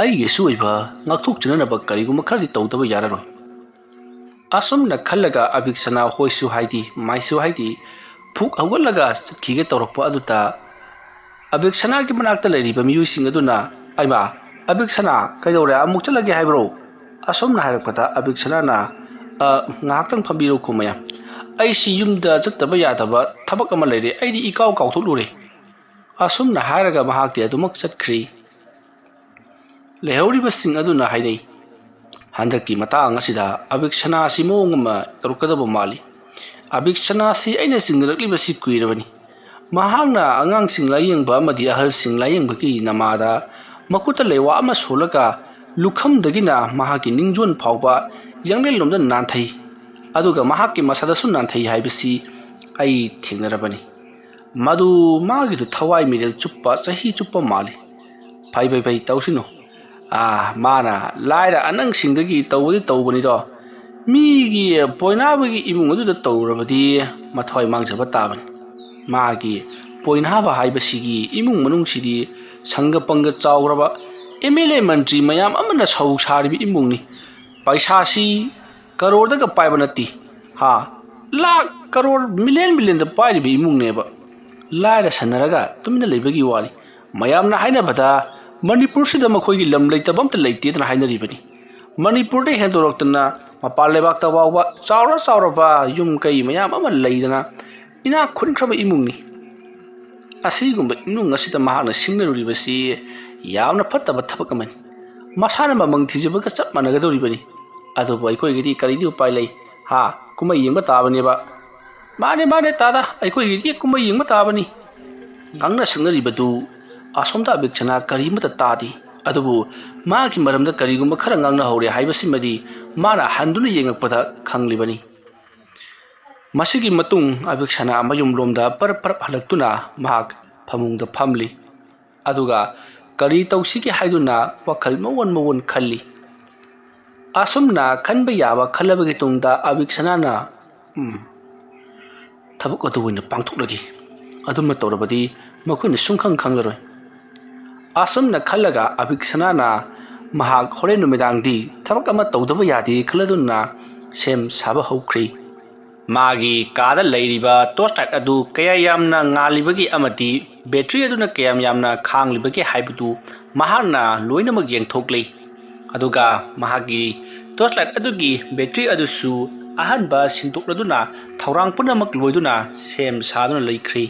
ꯑꯩꯒꯤꯁꯨ ꯑꯣꯏꯕ ꯉꯥꯛꯊꯣꯛꯆꯅꯅꯕ ꯀꯔꯤꯒꯨꯝꯕ ꯈꯔꯗꯤ ꯇꯧꯗꯕ ꯌꯥꯔꯔꯣꯏ꯫ ꯑꯁꯨꯝꯅ ꯈꯜꯂꯒ ꯑꯕꯤꯛꯁꯅꯥ ꯍꯣꯏꯁꯨ ꯍꯥꯏꯗꯤ, ꯃꯥꯏꯁꯨ ꯍꯥꯏꯗꯤ, ꯐꯨꯛ ꯍꯧꯒꯠꯂꯒ ꯆꯠꯈꯤꯒꯦ ꯇꯧꯔꯛꯄ ꯑꯗꯨꯗ ꯑꯕꯤꯛꯁꯅꯥꯒꯤ ꯃꯅꯥꯛꯇ ꯂꯩꯔꯤꯕ ꯃꯤꯑꯣꯏꯁꯤꯡ ꯑꯗꯨꯅ, "ꯑꯩꯃꯥ, ꯑꯕꯤꯛꯁꯅꯥ, ꯀꯩꯗꯧꯔꯦ? ꯑꯃꯨꯛ ꯆꯠꯂꯒꯦ ꯍꯥꯏꯕ꯭ꯔꯣ?" ꯑꯁꯨꯝꯅ ꯍꯥꯏꯔꯛꯄꯗ ꯑꯕꯤꯛꯁꯅꯥꯅ, "ꯑ, ꯉꯥꯏꯍꯥꯛꯇꯪ ꯐꯝꯕꯤꯔꯣ ꯈꯨꯃꯌꯥ꯫ ꯑꯩꯁꯤ ꯌꯨꯝꯗ ꯆꯠꯇꯕ ꯌꯥꯗꯕ ꯊꯕꯛ ꯑꯃ ꯂꯩꯔꯦ꯫ ꯑꯩꯗꯤ ꯏꯀꯥꯎ ꯀꯥꯎꯊꯣꯛꯂꯨꯔꯦ꯫" ꯑꯁꯨꯝꯅ ꯍꯥꯏꯔꯒ ꯃꯍꯥꯛꯇꯤ ꯑꯗꯨꯃꯛ ꯆꯠꯈ꯭ꯔꯤ꯫ ꯂꯩꯍꯧꯔꯤꯕꯁꯤꯡ ꯑꯗꯨꯅ ꯍꯥꯏꯅꯩ, "ꯍꯟꯗꯛꯀꯤ ꯃꯇꯥꯡ ꯑꯁꯤꯗ ꯑꯕꯤꯛꯁꯅꯥ ꯑꯁꯤ ꯃꯑꯣꯡ ꯑꯃ ꯇꯧꯔꯛꯀꯗꯕ ꯃꯥꯜꯂꯤ꯫ ꯑꯕꯤꯛꯁꯅꯥ ꯑꯁꯤ ꯑꯩꯅ ꯆꯤꯡꯅꯔꯛꯂꯤꯕꯁꯤ ꯀꯨꯏꯔꯕꯅꯤ꯫ ꯃꯍꯥꯛꯅ ꯑꯉꯥꯡꯁꯤꯡ ꯂꯥꯌꯦꯡꯕ ꯑꯃꯗꯤ ꯑꯍꯜꯁꯤꯡ ꯂꯥꯌꯦꯡꯕꯒꯤ ꯅꯃꯥꯗ ꯃꯈꯨꯠꯇ ꯂꯩꯋꯥ ꯑꯃ ꯁꯣꯜꯂꯒ ꯂꯨꯈꯝꯗꯒꯤꯅ ꯃꯍꯥꯛꯀꯤ ꯅꯤꯡꯖꯣꯟ ꯐꯥꯎꯕ ꯌꯥꯡꯂꯦꯟꯂꯣꯝꯗ ꯅꯥꯟꯊꯩ, ꯑꯗꯨꯒ ꯃꯍꯥꯛꯀꯤ ꯃꯁꯥꯗꯁꯨ ꯅꯥꯟꯊꯩ ꯍꯥꯏꯕꯁꯤ ꯑꯩ ꯊꯦꯡꯅꯔꯕꯅꯤ꯫ ꯃꯗꯨ ꯃꯥꯒꯤꯗꯨ ꯊꯋꯥꯏ ꯃꯤꯔꯦꯜ ꯆꯨꯞꯄ ꯆꯍꯤ ꯆꯨꯞꯄ ꯃꯥꯜꯂꯤ꯫ "ꯐꯩ, ꯐꯩ, ꯐꯩ, ꯇꯧꯁꯤꯅꯨ꯫ ꯑꯥ, ꯃꯥꯅ ꯂꯥꯏꯔ ꯑꯅꯪꯁꯤꯡꯗꯒꯤ ꯇꯧꯕꯗꯤ ꯇꯧꯕꯅꯤꯗꯣ, ꯃꯤꯒꯤ ꯄꯣꯏꯅꯥꯕꯒꯤ ꯏꯃꯨꯡ ꯑꯗꯨꯗ ꯇꯧꯔꯕꯗꯤ ꯃꯊ꯭ꯋꯥꯏ ꯃꯥꯡꯖꯕ ꯇꯥꯕꯅꯤ꯫ ꯃꯥꯒꯤ ꯄꯣꯏꯅꯥꯕ ꯍꯥꯏꯕꯁꯤꯒꯤ ꯏꯃꯨꯡ ꯃꯅꯨꯡꯁꯤꯗꯤ ꯁꯪꯒ ꯄꯪꯒ ꯆꯥꯎꯈ꯭ꯔꯕ ꯑꯦꯝ ꯑꯦꯜ ꯑꯦ ꯃꯟꯇ꯭ꯔꯤ ꯃꯌꯥꯝ ꯑꯃꯅ ꯁꯧ ꯁꯥꯔꯤꯕ ꯏꯃꯨꯡꯅꯤ꯫ ꯄꯩꯁꯥꯁꯤ ꯀꯔꯣꯔꯗꯒ ꯄꯥꯏꯕ ꯅꯠꯇꯦ꯫ ꯍꯥ, ꯂꯥꯛ ꯀꯔꯣꯔ ꯃꯤꯂꯤꯌꯟ ꯃꯤꯂꯤꯌꯟꯗ ꯄꯥꯏꯔꯤꯕ ꯏꯃꯨꯡꯅꯦꯕ꯫ ꯂꯥꯏꯔ ꯁꯟꯅꯔꯒ ꯇꯨꯃꯤꯟꯅ ꯂꯩꯕꯒꯤ ꯋꯥꯅꯤ꯫ ꯃꯌꯥꯝꯅ ꯍꯥꯏꯅꯕꯗ ꯃꯅꯤꯄꯨꯔꯁꯤꯗ ꯃꯈꯣꯏꯒꯤ ꯂꯝ ꯂꯩꯇꯕ ꯑꯝꯇ ꯂꯩꯇꯦꯗꯅ ꯍꯥꯏꯅꯔꯤꯕꯅꯤ꯫ ꯃꯅꯤꯄꯨꯔꯗ ꯍꯦꯟꯗꯣꯔꯛꯇꯅ ꯃꯄꯥꯟ ꯂꯩꯕꯥꯛꯇ ꯐꯥꯎꯕ ꯆꯥꯎꯔ ꯆꯥꯎꯔꯕ ꯌꯨꯝ ꯀꯩ ꯃꯌꯥꯝ ꯑꯃ ꯂꯩꯗꯅ ꯏꯅꯥꯛ ꯈꯨꯟꯈ꯭ꯔꯕ ꯏꯃꯨꯡꯅꯤ꯫ ꯑꯁꯤꯒꯨꯝꯕ ꯏꯃꯨꯡ ꯑꯁꯤꯗ ꯃꯍꯥꯛꯅ ꯁꯤꯡꯅꯔꯨꯔꯤꯕꯁꯤ ꯌꯥꯝꯅ ꯐꯠꯇꯕ ꯊꯕꯛ ꯑꯃꯅꯤ꯫ ꯃꯁꯥꯅ ꯃꯃꯪ ꯊꯤꯖꯕꯒ ꯆꯞ ꯃꯥꯟꯅꯒꯗꯧꯔꯤꯕꯅꯤ꯫ ꯑꯗꯨꯕꯨ ꯑꯩꯈꯣꯏꯒꯤꯗꯤ ꯀꯔꯤꯗꯤ ꯎꯄꯥꯏ ꯂꯩ? ꯍꯥ, ꯀꯨꯝꯍꯩ ꯌꯦꯡꯕ ꯇꯥꯕꯅꯦꯕ꯫ "ꯃꯥꯅꯦ, ꯃꯥꯅꯦ, ꯇꯥꯗ, ꯑꯩꯈꯣꯏꯒꯤꯗꯤ ꯀꯨꯝꯍꯩ ꯌꯦꯡꯕ ꯇꯥꯕꯅꯤ"꯫ ꯉꯥꯡꯅ ꯁꯛꯅꯔꯤꯕꯗꯨ ꯑꯁꯣꯝꯗ ꯑꯕꯤꯛꯁꯅꯥ ꯀꯔꯤꯃꯠꯇ ꯇꯥꯗꯦ꯫ ꯑꯗꯨꯕꯨ ꯃꯥꯒꯤ ꯃꯔꯝꯗ ꯀꯔꯤꯒꯨꯝꯕ ꯈꯔ ꯉꯥꯡꯅꯍꯧꯔꯦ ꯍꯥꯏꯕꯁꯤꯃꯗꯤ ꯃꯥꯅ ꯍꯟꯗꯨꯅ ꯌꯦꯡꯉꯛꯄꯗ ꯈꯪꯂꯤꯕꯅꯤ꯫ ꯃꯁꯤꯒꯤ ꯃꯇꯨꯡ ꯑꯕꯤꯛꯁꯅꯥ ꯃꯌꯨꯝꯂꯣꯝꯗ ꯄꯔꯞ ꯄꯔꯞ ꯍꯜꯂꯛꯇꯨꯅ ꯃꯍꯥꯛ ꯐꯃꯨꯡꯗ ꯐꯝꯂꯤ꯫ ꯑꯗꯨꯒ ꯀꯔꯤ ꯇꯧꯁꯤꯒꯦ ꯍꯥꯏꯗꯨꯅ ꯋꯥꯈꯜ ꯃꯑꯣꯟ ꯃꯑꯣꯟ ꯈꯜꯂꯤ꯫ ꯑꯁꯨꯝꯅ ꯈꯟꯕ ꯌꯥꯕ ꯈꯜꯂꯕꯒꯤ ꯇꯨꯡꯗ ꯑꯕꯤꯛꯁꯅꯥꯅ, "ꯎꯝ, ꯊꯕꯛ ꯑꯗꯨ ꯑꯣꯏꯅ ꯄꯥꯡꯊꯣꯛꯂꯒꯦ" ꯑꯗꯨꯃ ꯇꯧꯔꯕꯗꯤ ꯃꯈꯣꯏꯅ ꯁꯨꯡꯈꯪ ꯈꯪꯂꯔꯣꯏ꯫ ꯑꯁꯨꯝꯅ ꯈꯜꯂꯒ ꯑꯕꯤꯛꯁꯅꯥꯅ ꯃꯍꯥꯛ ꯍꯣꯔꯦꯟ ꯅꯨꯃꯤꯗꯥꯡꯗꯤ ꯊꯕꯛ ꯑꯃ ꯇꯧꯗꯕ ꯌꯥꯗꯦ ꯈꯜꯂꯗꯨꯅ ꯁꯦꯝ ꯁꯥꯕ ꯍꯧꯈ꯭ꯔꯦ꯫ ꯃꯥꯒꯤ ꯀꯥꯗ ꯂꯩꯔꯤꯕ ꯇꯣꯔꯆ ꯂꯥꯏꯠ ꯑꯗꯨ ꯀꯌꯥ ꯌꯥꯝꯅ ꯉꯥꯜꯂꯤꯕꯒꯦ ꯑꯃꯗꯤ ꯕꯦꯇ꯭ꯔꯤ ꯑꯗꯨꯅ ꯀꯌꯥꯝ ꯌꯥꯝꯅ ꯈꯥꯡꯂꯤꯕꯒꯦ ꯍꯥꯏꯕꯗꯨ ꯃꯍꯥꯛꯅ ꯂꯣꯏꯅꯃꯛ ꯌꯦꯡꯊꯣꯛꯂꯤ꯫ ꯑꯗꯨꯒ ꯃꯍꯥꯛꯀꯤ ꯇꯣꯔꯆ ꯂꯥꯏꯠ ꯑꯗꯨꯒꯤ ꯕꯦꯇ꯭ꯔꯤ ꯑꯗꯨꯁꯨ ꯑꯍꯟꯕ ꯁꯤꯟꯗꯣꯛꯂꯗꯨꯅ ꯊꯧꯔꯥꯡ ꯄꯨꯝꯅꯃꯛ ꯂꯣꯏꯗꯨꯅ ꯁꯦꯝ ꯁꯥꯗꯨꯅ ꯂꯩꯈ꯭ꯔꯦ꯫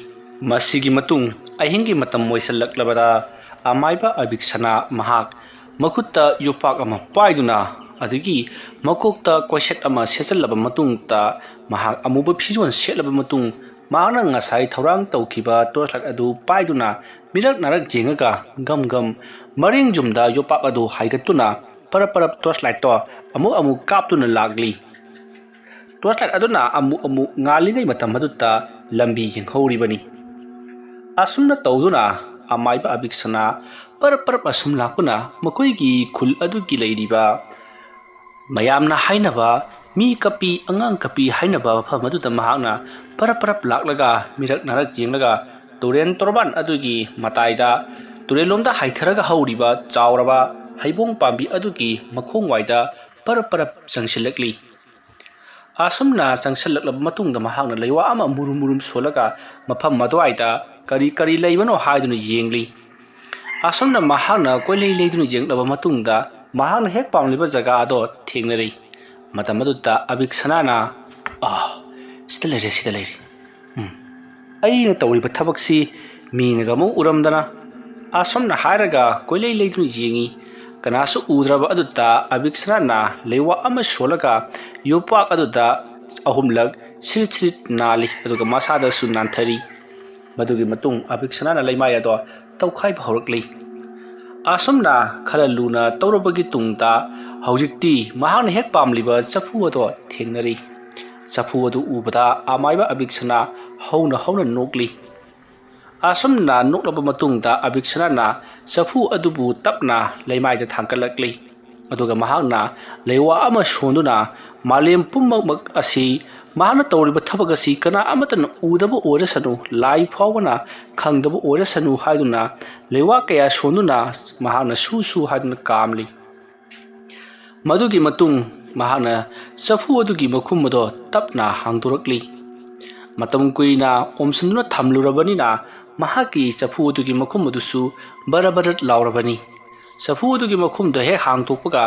ꯃꯁꯤꯒꯤ ꯃꯇꯨꯡ ꯑꯍꯤꯡꯒꯤ ꯃꯇꯝ ꯑꯣꯏꯁꯤꯜꯂꯛꯂꯕꯗ ꯑꯃꯥꯏꯕ ꯑꯕꯤꯛꯁꯅꯥ ꯃꯍꯥꯛ ꯃꯈꯨꯠꯇ ꯌꯣꯄꯥꯛ ꯑꯃ ꯄꯥꯏꯗꯨꯅ ꯑꯗꯒꯤ ꯃꯀꯣꯛꯇ ꯀꯣꯏꯁꯦꯠ ꯑꯃ ꯁꯦꯠꯆꯜꯂꯕ ꯃꯇꯨꯡꯗ ꯃꯍꯥꯛ ꯑꯃꯨꯕ ꯐꯤꯖꯣꯜ ꯁꯦꯠꯂꯕ ꯃꯇꯨꯡ ꯃꯍꯥꯛꯅ ꯉꯁꯥꯏ ꯊꯧꯔꯥꯡ ꯇꯧꯈꯤꯕ ꯇꯣꯔꯆ ꯂꯥꯏꯠ ꯑꯗꯨ ꯄꯥꯏꯗꯨꯅ ꯃꯤꯔꯛ ꯅꯥꯔꯛ ꯌꯦꯡꯉꯒ ꯒꯝ ꯒꯝ ꯃꯔꯦꯡ ꯌꯨꯝꯗ ꯌꯣꯄꯥꯛ ꯑꯗꯨ ꯍꯥꯏꯒꯠꯇꯨꯅ ꯄꯔꯞ ꯄꯔꯞ ꯇꯣꯔꯆ ꯂꯥꯏꯠꯇꯣ ꯑꯃꯨꯛ ꯑꯃꯨꯛ ꯀꯥꯞꯇꯨꯅ ꯂꯥꯛꯂꯤ꯫ ꯇꯣꯔꯆ ꯂꯥꯏꯠ ꯑꯗꯨꯅ ꯑꯃꯨꯛ ꯑꯃꯨꯛ ꯉꯥꯜꯂꯤꯉꯩ ꯃꯇꯝ ꯑꯗꯨꯗ ꯂꯝꯕꯤ ꯌꯦꯡꯍꯧꯔꯤꯕꯅꯤ꯫ ꯑꯁꯨꯝꯅ ꯇꯧꯗꯨꯅ ꯑꯃꯥꯏꯕ ꯑꯕꯤꯛꯁꯅꯥ ꯄꯔꯞ ꯄꯔꯞ ꯑꯁꯨꯝ ꯂꯥꯛꯄꯅ ꯃꯈꯣꯏꯒꯤ ꯈꯨꯜ ꯑꯗꯨꯒꯤ ꯂꯩꯔꯤꯕ ꯃꯌꯥꯝꯅ ꯍꯥꯏꯅꯕ ꯃꯤ ꯀꯞꯄꯤ, ꯑꯉꯥꯡ ꯀꯞꯄꯤ ꯍꯥꯏꯅꯕ ꯃꯐꯝ ꯑꯗꯨꯗ ꯃꯍꯥꯛꯅ ꯄꯔꯞ ꯄꯔꯞ ꯂꯥꯛꯂꯒ ꯃꯤꯔꯛ ꯅꯥꯔꯛ ꯌꯦꯡꯂꯒ ꯇꯨꯔꯦꯟ ꯇꯣꯔꯕꯥꯟ ꯑꯗꯨꯒꯤ ꯃꯇꯥꯏꯗ ꯇꯨꯔꯦꯜꯂꯣꯝꯗ ꯍꯥꯏꯊꯔꯒ ꯍꯧꯔꯤꯕ ꯆꯥꯎꯔꯕ ꯍꯩꯕꯣꯡ ꯄꯥꯝꯕꯤ ꯑꯗꯨꯒꯤ ꯃꯈꯣꯡꯋꯥꯏꯗ ꯄꯔꯞ ꯄꯔꯞ ꯆꯪꯁꯤꯜꯂꯛꯂꯤ꯫ ꯑꯁꯨꯝꯅ ꯆꯪꯁꯤꯜꯂꯛꯂꯕ ꯃꯇꯨꯡꯗ ꯃꯍꯥꯛꯅ ꯂꯩꯋꯥ ꯑꯃ ꯃꯨꯔꯨꯝ ꯃꯨꯔꯨꯝ ꯁꯣꯜꯂꯒ ꯃꯐꯝ ꯑꯗꯨꯋꯥꯏꯗ ꯀꯔꯤ ꯀꯔꯤ ꯂꯩꯕꯅꯣ ꯍꯥꯏꯗꯨꯅ ꯌꯦꯡꯂꯤ꯫ ꯑꯁꯨꯝꯅ ꯃꯍꯥꯛꯅ ꯀꯣꯏꯂꯩ ꯂꯩꯗꯨꯅ ꯌꯦꯡꯂꯕ ꯃꯇꯨꯡꯗ ꯃꯍꯥꯛꯅ ꯍꯦꯛ ꯄꯥꯝꯂꯤꯕ ꯖꯒꯥ ꯑꯗꯣ ꯊꯦꯡꯅꯔꯤ꯫ ꯃꯇꯝ ꯑꯗꯨꯗ ꯑꯕꯤꯛꯁꯅꯥꯅ, "ꯑꯥ, ꯁꯤꯗ ꯂꯩꯔꯦ, ꯁꯤꯗ ꯂꯩꯔꯦ꯫ ꯎꯝ, ꯑꯩꯅ ꯇꯧꯔꯤꯕ ꯊꯕꯛꯁꯤ ꯃꯤꯅꯒ ꯑꯃꯨꯛ ꯎꯔꯝꯗꯅ?" ꯑꯁꯨꯝꯅ ꯍꯥꯏꯔꯒ ꯀꯣꯏꯂꯩ ꯂꯩꯗꯨꯅ ꯌꯦꯡꯉꯤ꯫ ꯀꯅꯥꯁꯨ ꯎꯗ꯭ꯔꯕ ꯑꯗꯨꯗ ꯑꯕꯤꯛꯁꯅꯥꯅ ꯂꯩꯋꯥ ꯑꯃ ꯁꯣꯜꯂꯒ ꯌꯣꯄꯥꯛ ꯑꯗꯨꯗ ꯑꯍꯨꯝꯂꯛ ꯁꯤꯔꯤꯠ ꯁꯤꯔꯤꯠ ꯅꯥꯜꯂꯤ, ꯑꯗꯨꯒ ꯃꯁꯥꯗꯁꯨ ꯅꯥꯟꯊꯔꯤ꯫ ꯃꯗꯨꯒꯤ ꯃꯇꯨꯡ ꯑꯕꯤꯛꯁꯅꯥꯅ ꯂꯩꯃꯥꯏ ꯑꯗꯣ ꯇꯧꯈꯥꯏꯕ ꯍꯧꯔꯛꯂꯤ꯫ ꯑꯁꯨꯝꯅ ꯈꯔ ꯂꯨꯅ ꯇꯧꯔꯕꯒꯤ ꯇꯨꯡꯗ ꯍꯧꯖꯤꯛꯇꯤ ꯃꯍꯥꯛꯅ ꯍꯦꯛ ꯄꯥꯝꯂꯤꯕ ꯆꯐꯨ ꯑꯗꯣ ꯊꯦꯡꯅꯔꯤ꯫ ꯆꯐꯨ ꯑꯗꯨ ꯎꯕꯗ ꯑꯃꯥꯏꯕ ꯑꯕꯤꯛꯁꯅꯥ ꯍꯧꯅ ꯍꯧꯅ ꯅꯣꯛꯂꯤ꯫ ꯑꯁꯨꯝꯅ ꯅꯣꯛꯂꯕ ꯃꯇꯨꯡꯗ ꯑꯕꯤꯛꯁꯅꯥꯅ ꯆꯐꯨ ꯑꯗꯨꯕꯨ ꯇꯞꯅ ꯂꯩꯃꯥꯏꯗ ꯊꯥꯡꯒꯠꯂꯛꯂꯤ꯫ ꯑꯗꯨꯒ ꯃꯍꯥꯛꯅ ꯂꯩꯋꯥ ꯑꯃ ꯁꯣꯟꯗꯨꯅ ꯃꯥꯂꯦꯝ ꯄꯨꯝꯅꯃꯛ ꯑꯁꯤ ꯃꯍꯥꯛꯅ ꯇꯧꯔꯤꯕ ꯊꯕꯛ ꯑꯁꯤ ꯀꯅꯥ ꯑꯃꯠꯇꯅ ꯎꯗꯕ ꯑꯣꯏꯔꯁꯅꯨ, ꯂꯥꯏ ꯐꯥꯎꯕꯅ ꯈꯪꯗꯕ ꯑꯣꯏꯔꯁꯅꯨ ꯍꯥꯏꯗꯨꯅ ꯂꯩꯋꯥ ꯀꯌꯥ ꯁꯣꯟꯗꯨꯅ ꯃꯍꯥꯛꯅ ꯁꯨ ꯁꯨ ꯍꯥꯏꯗꯨꯅ ꯀꯥꯝꯂꯤ꯫ ꯃꯗꯨꯒꯤ ꯃꯇꯨꯡ ꯃꯍꯥꯛꯅ ꯆꯐꯨ ꯑꯗꯨꯒꯤ ꯃꯈꯨꯝ ꯑꯗꯣ ꯇꯞꯅ ꯍꯥꯡꯗꯣꯔꯛꯂꯤ꯫ ꯃꯇꯝ ꯀꯨꯏꯅ ꯑꯣꯝꯁꯤꯟꯗꯨꯅ ꯊꯝꯂꯨꯔꯕꯅꯤꯅ ꯃꯍꯥꯛꯀꯤ ꯆꯐꯨ ꯑꯗꯨꯒꯤ ꯃꯈꯨꯝ ꯑꯗꯨꯁꯨ ꯕꯔ ꯕꯔ ꯂꯥꯎꯔꯕꯅꯤ꯫ ꯆꯐꯨ ꯑꯗꯨꯒꯤ ꯃꯈꯨꯝꯗꯣ ꯍꯦꯛ ꯍꯥꯡꯗꯣꯛꯄꯒ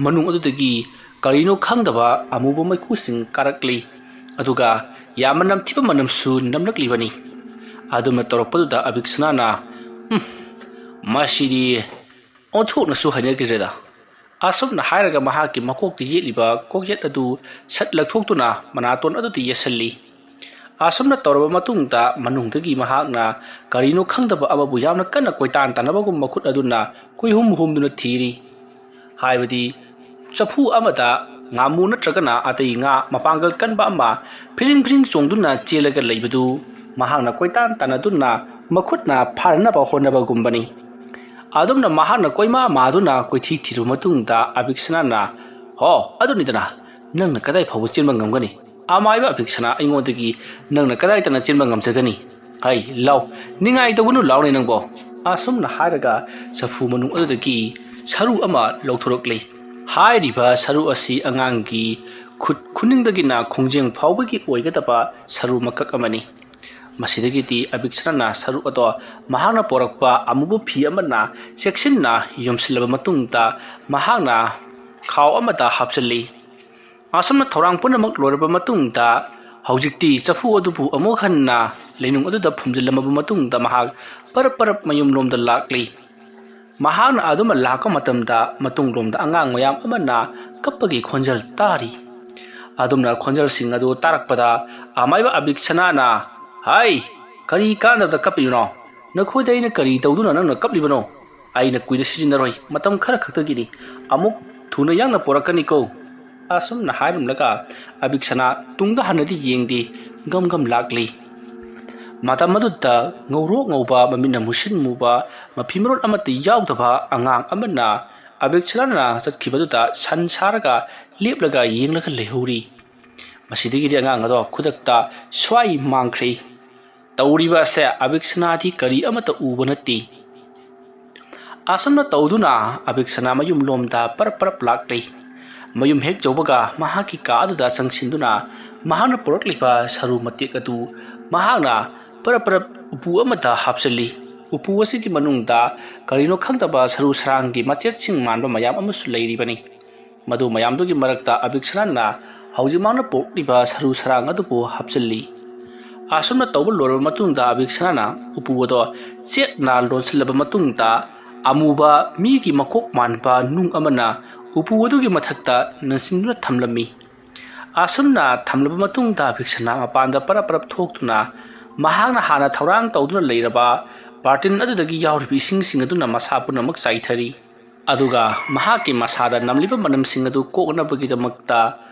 ꯃꯅꯨꯡ ꯑꯗꯨꯗꯒꯤ ꯀꯔꯤꯅꯣ ꯈꯪꯗꯕ ꯑꯃꯨꯕ ꯃꯩꯈꯨꯁꯤꯡ ꯀꯥꯔꯛꯂꯤ꯫ ꯑꯗꯨꯒ ꯌꯥꯝꯅ ꯅꯝꯊꯤꯕ ꯃꯅꯝꯁꯨ ꯅꯝꯂꯛꯂꯤꯕꯅꯤ꯫ ꯑꯗꯨꯝꯅ ꯇꯧꯔꯛꯄꯗꯨꯗ ꯑꯕꯤꯛꯁꯅꯥꯅ, "ꯎꯝ, ꯃꯁꯤꯗꯤ ꯑꯣꯟꯊꯣꯛꯅꯁꯨ ꯍꯩꯅꯈꯤꯗ꯭ꯔꯦꯗ"꯫ ꯑꯁꯨꯝꯅ ꯍꯥꯏꯔꯒ ꯃꯍꯥꯛꯀꯤ ꯃꯀꯣꯛꯇ ꯌꯦꯠꯂꯤꯕ ꯀꯣꯛꯌꯦꯠ ꯑꯗꯨ ꯁꯠ ꯂꯧꯊꯣꯛꯇꯨꯅ ꯃꯅꯥꯇꯣꯟ ꯑꯗꯨꯗ ꯌꯦꯠꯁꯤꯜꯂꯤ꯫ ꯑꯁꯨꯝꯅ ꯇꯧꯔꯕ ꯃꯇꯨꯡꯗ ꯃꯅꯨꯡꯗꯒꯤ ꯃꯍꯥꯛꯅ ꯀꯔꯤꯅꯣ ꯈꯪꯗꯕ ꯑꯃꯕꯨ ꯌꯥꯝꯅ ꯀꯟꯅ ꯀꯣꯏꯇꯥꯟ ꯇꯥꯟꯅꯕꯒꯨꯝ ꯃꯈꯨꯠ ꯑꯗꯨꯅ ꯀꯣꯏꯍꯨꯝ ꯍꯨꯝꯗꯨꯅ ꯊꯤꯔꯤ꯫ ꯍꯥꯏꯕꯗꯤ ꯆꯐꯨ ꯑꯃꯗ ꯉꯥꯃꯨ ꯅꯠꯇ꯭ꯔꯒꯅ ꯑꯇꯩ ꯉꯥ ꯃꯄꯥꯡꯒꯜ ꯀꯟꯕ ꯑꯃ ꯐꯤꯔꯤꯡ ꯐꯤꯔꯤꯡ ꯆꯣꯡꯗꯨꯅ ꯆꯦꯜꯂꯒ ꯂꯩꯕꯗꯨ ꯃꯍꯥꯛꯅ ꯀꯣꯏꯇꯥꯟ ꯇꯥꯟꯅꯗꯨꯅ ꯃꯈꯨꯠꯅ ꯐꯥꯅꯅꯕ ꯍꯣꯠꯅꯕꯒꯨꯝꯕꯅꯤ꯫ ꯑꯗꯨꯝꯅ ꯃꯍꯥꯛꯅ ꯀꯣꯏꯃꯥ ꯃꯥꯗꯨꯅ ꯀꯣꯏꯊꯤ ꯊꯤꯔꯨꯕ ꯃꯇꯨꯡꯗ ꯑꯕꯤꯛꯁꯅꯥꯅ, "ꯍꯣ, ꯑꯗꯨꯅꯤꯗꯅ, ꯅꯪꯅ ꯀꯗꯥꯏ ꯐꯥꯎꯕ ꯆꯦꯟꯕ ꯉꯝꯒꯅꯤ? ꯑꯃꯥꯏꯕ ꯑꯕꯤꯛꯁꯅꯥ, ꯑꯩꯉꯣꯟꯗꯒꯤ ꯅꯪꯅ ꯀꯗꯥꯏꯗꯅ ꯆꯦꯟꯕ ꯉꯝꯖꯒꯅꯤ? ꯍꯩ, ꯂꯥꯎ, ꯅꯤꯡꯉꯥꯏ ꯇꯧꯒꯅꯨ, ꯂꯥꯎꯅꯦ ꯅꯪꯕꯣ!" ꯑꯁꯨꯝꯅ ꯍꯥꯏꯔꯒ ꯆꯐꯨ ꯃꯅꯨꯡ ꯑꯗꯨꯗꯒꯤ ꯁꯔꯨ ꯑꯃ ꯂꯧꯊꯣꯔꯛꯂꯤ꯫ ꯍꯥꯏꯔꯤꯕ ꯁꯔꯨ ꯑꯁꯤ ꯑꯉꯥꯡꯒꯤ ꯈꯨꯠ ꯈꯨꯅꯤꯡꯗꯒꯤꯅ ꯈꯣꯡꯖꯦꯡ ꯐꯥꯎꯕꯒꯤ ꯑꯣꯏꯒꯗꯕ ꯁꯔꯨ ꯃꯀꯛ ꯑꯃꯅꯤ꯫ ꯃꯁꯤꯗꯒꯤꯗꯤ ꯑꯕꯤꯛꯁꯅꯥꯅ ꯁꯔꯨ ꯑꯗꯣ ꯃꯍꯥꯛꯅ ꯄꯣꯔꯛꯄ ꯑꯃꯨꯕ ꯐꯤ ꯑꯃꯅ ꯆꯦꯛꯁꯤꯟꯅ ꯌꯣꯝꯁꯤꯜꯂꯕ ꯃꯇꯨꯡꯗ ꯃꯍꯥꯛꯅ ꯈꯥꯎ ꯑꯃꯗ ꯍꯥꯞꯆꯤꯜꯂꯤ꯫ ꯑꯁꯨꯝꯅ ꯊꯧꯔꯥꯡ ꯄꯨꯝꯅꯃꯛ ꯂꯣꯏꯔꯕ ꯃꯇꯨꯡꯗ ꯍꯧꯖꯤꯛꯇꯤ ꯆꯐꯨ ꯑꯗꯨꯕꯨ ꯑꯃꯨꯛ ꯍꯟꯅ ꯂꯩꯅꯨꯡ ꯑꯗꯨꯗ ꯐꯨꯝꯖꯤꯜꯂꯝꯃꯕ ꯃꯇꯨꯡꯗ ꯃꯍꯥꯛ ꯄꯔꯞ ꯄꯔꯞ ꯃꯌꯨꯝꯂꯣꯝꯗ ꯂꯥꯛꯂꯤ꯫ ꯃꯍꯥꯛꯅ ꯑꯗꯨꯃ ꯂꯥꯛꯄ ꯃꯇꯝꯗ ꯃꯇꯨꯡꯂꯣꯝꯗ ꯑꯉꯥꯡ ꯃꯌꯥꯝ ꯑꯃꯅ ꯀꯞꯄꯒꯤ ꯈꯣꯟꯖꯦꯜ ꯇꯥꯔꯤ꯫ ꯑꯗꯨꯝꯅ ꯈꯣꯟꯖꯦꯜꯁꯤꯡ ꯑꯗꯨ ꯇꯥꯔꯛꯄꯗ ꯑꯃꯥꯏꯕ ꯑꯕꯤꯛꯁꯅꯥꯅ, "ꯍꯥꯏ, ꯀꯔꯤ ꯀꯥꯟꯅꯕꯗ ꯀꯞꯂꯤꯕꯅꯣ? ꯅꯈꯣꯏꯗ ꯑꯩꯅ ꯀꯔꯤ ꯇꯧꯗꯨꯅ ꯅꯪꯅ ꯀꯞꯂꯤꯕꯅꯣ? ꯑꯩꯅ ꯀꯨꯏꯅ ꯁꯤꯖꯤꯟꯅꯔꯣꯏ, ꯃꯇꯝ ꯈꯔ ꯈꯛꯇꯒꯤꯅꯤ, ꯑꯃꯨꯛ ꯊꯨꯅ ꯌꯥꯡꯅ ꯄꯣꯔꯛꯀꯅꯤꯀꯣ?" ꯑꯁꯨꯝꯅ ꯍꯥꯏꯔꯝꯂꯒ ꯑꯕꯤꯛꯁꯅꯥ ꯇꯨꯡꯗ ꯍꯟꯅꯗꯤ ꯌꯦꯡꯗꯦ, ꯒꯝ ꯒꯝ ꯂꯥꯛꯂꯤ꯫ ꯃꯇꯝ ꯑꯗꯨꯗ ꯉꯧꯔꯣꯛ ꯉꯧꯕ, ꯃꯃꯤꯠꯅ ꯃꯨꯁꯤꯟ ꯃꯨꯕ, ꯃꯐꯤ ꯃꯔꯣꯟ ꯑꯃꯠꯇ ꯌꯥꯎꯗꯕ ꯑꯉꯥꯡ ꯑꯃꯅ ꯑꯕꯤꯛꯁꯅꯥꯅ ꯆꯠꯈꯤꯕꯗꯨꯗ ꯁꯟ ꯁꯥꯔꯒ ꯂꯦꯞꯂꯒ ꯌꯦꯡꯂꯒ ꯂꯩꯍꯧꯔꯤ꯫ ꯃꯁꯤꯗꯒꯤꯗꯤ ꯑꯉꯥꯡ ꯑꯗꯣ ꯈꯨꯗꯛꯇ ꯁ꯭ꯋꯥꯏ ꯃꯥꯡꯈ꯭ꯔꯦ꯫ ꯇꯧꯔꯤꯕ ꯑꯁꯦ ꯑꯕꯤꯛꯁꯅꯥꯗꯤ ꯀꯔꯤ ꯑꯃꯠꯇ ꯎꯕ ꯅꯠꯇꯦ꯫ ꯑꯁꯨꯝꯅ ꯇꯧꯗꯨꯅ ꯑꯕꯤꯛꯁꯅꯥ ꯃꯌꯨꯝꯂꯣꯝꯗ ꯄꯔꯞ ꯄꯔꯞ ꯂꯥꯛꯂꯤ꯫ ꯃꯌꯨꯝ ꯍꯦꯛ ꯌꯧꯕꯒ ꯃꯍꯥꯛꯀꯤ ꯀꯥ ꯑꯗꯨꯗ ꯆꯪꯁꯤꯟꯗꯨꯅ ꯃꯍꯥꯛꯅ ꯄꯨꯔꯛꯂꯤꯕ ꯁꯔꯨ ꯃꯇꯦꯛ ꯑꯗꯨ ꯃꯍꯥꯛꯅ ꯄꯔꯞ ꯄꯔꯞ ꯎꯄꯨ ꯑꯃꯗ ꯍꯥꯞꯆꯤꯜꯂꯤ꯫ ꯎꯄꯨ ꯑꯁꯤꯒꯤ ꯃꯅꯨꯡꯗ ꯀꯔꯤꯅꯣ ꯈꯪꯗꯕ ꯁꯔꯨ ꯁꯔꯥꯡꯒꯤ ꯃꯆꯦꯠꯁꯤꯡ ꯃꯥꯟꯕ ꯃꯌꯥꯝ ꯑꯃꯁꯨ ꯂꯩꯔꯤꯕꯅꯤ꯫ ꯃꯗꯨ ꯃꯌꯥꯝꯗꯨꯒꯤ ꯃꯔꯛꯇ ꯑꯕꯤꯛꯁꯅꯥꯅ ꯍꯧꯖꯤꯛ ꯃꯍꯥꯛꯅ ꯄꯣꯛꯂꯤꯕ ꯁꯔꯨ ꯁꯔꯥꯡ ꯑꯗꯨꯕꯨ ꯍꯥꯞꯆꯤꯜꯂꯤ꯫ ꯑꯁꯨꯝꯅ ꯇꯧꯕ ꯂꯣꯏꯔꯕ ꯃꯇꯨꯡꯗ ꯑꯕꯤꯛꯁꯅꯥꯅ ꯎꯄꯨ ꯑꯗꯣ ꯆꯦꯠꯅ ꯂꯣꯟꯁꯤꯜꯂꯕ ꯃꯇꯨꯡꯗ ꯑꯃꯨꯕ ꯃꯤꯒꯤ ꯃꯀꯣꯛ ꯃꯥꯟꯕ ꯅꯨꯡ ꯑꯃꯅ ꯎꯄꯨ ꯑꯗꯨꯒꯤ ꯃꯊꯛꯇ ꯅꯟꯁꯤꯟꯗꯨꯅ ꯊꯝꯂꯝꯃꯤ꯫ ꯑꯁꯨꯝꯅ ꯊꯝꯂꯕ ꯃꯇꯨꯡꯗ ꯑꯕꯤꯛꯁꯅꯥ ꯃꯄꯥꯟꯗ ꯄꯔꯞ ꯄꯔꯞ ꯊꯣꯛꯇꯨꯅ ꯃꯍꯥꯛꯅ ꯍꯥꯟꯅ ꯊꯧꯔꯥꯡ ꯇꯧꯗꯨꯅ ꯂꯩꯔꯕ ꯕꯥꯔꯇꯤꯟ ꯑꯗꯨꯗꯒꯤ ꯌꯥꯎꯔꯤꯕ ꯏꯁꯤꯡꯁꯤꯡ ꯑꯗꯨꯅ ꯃꯁꯥ ꯄꯨꯝꯅꯃꯛ ꯆꯥꯏꯊꯔꯤ꯫ ꯑꯗꯨꯒ ꯃꯍꯥꯛꯀꯤ ꯃꯁꯥꯗ ꯅꯝꯂꯤꯕ ꯃꯅꯝꯁꯤꯡ ꯑꯗꯨ ꯀꯣꯛꯅꯕꯒꯤꯗꯃꯛꯇ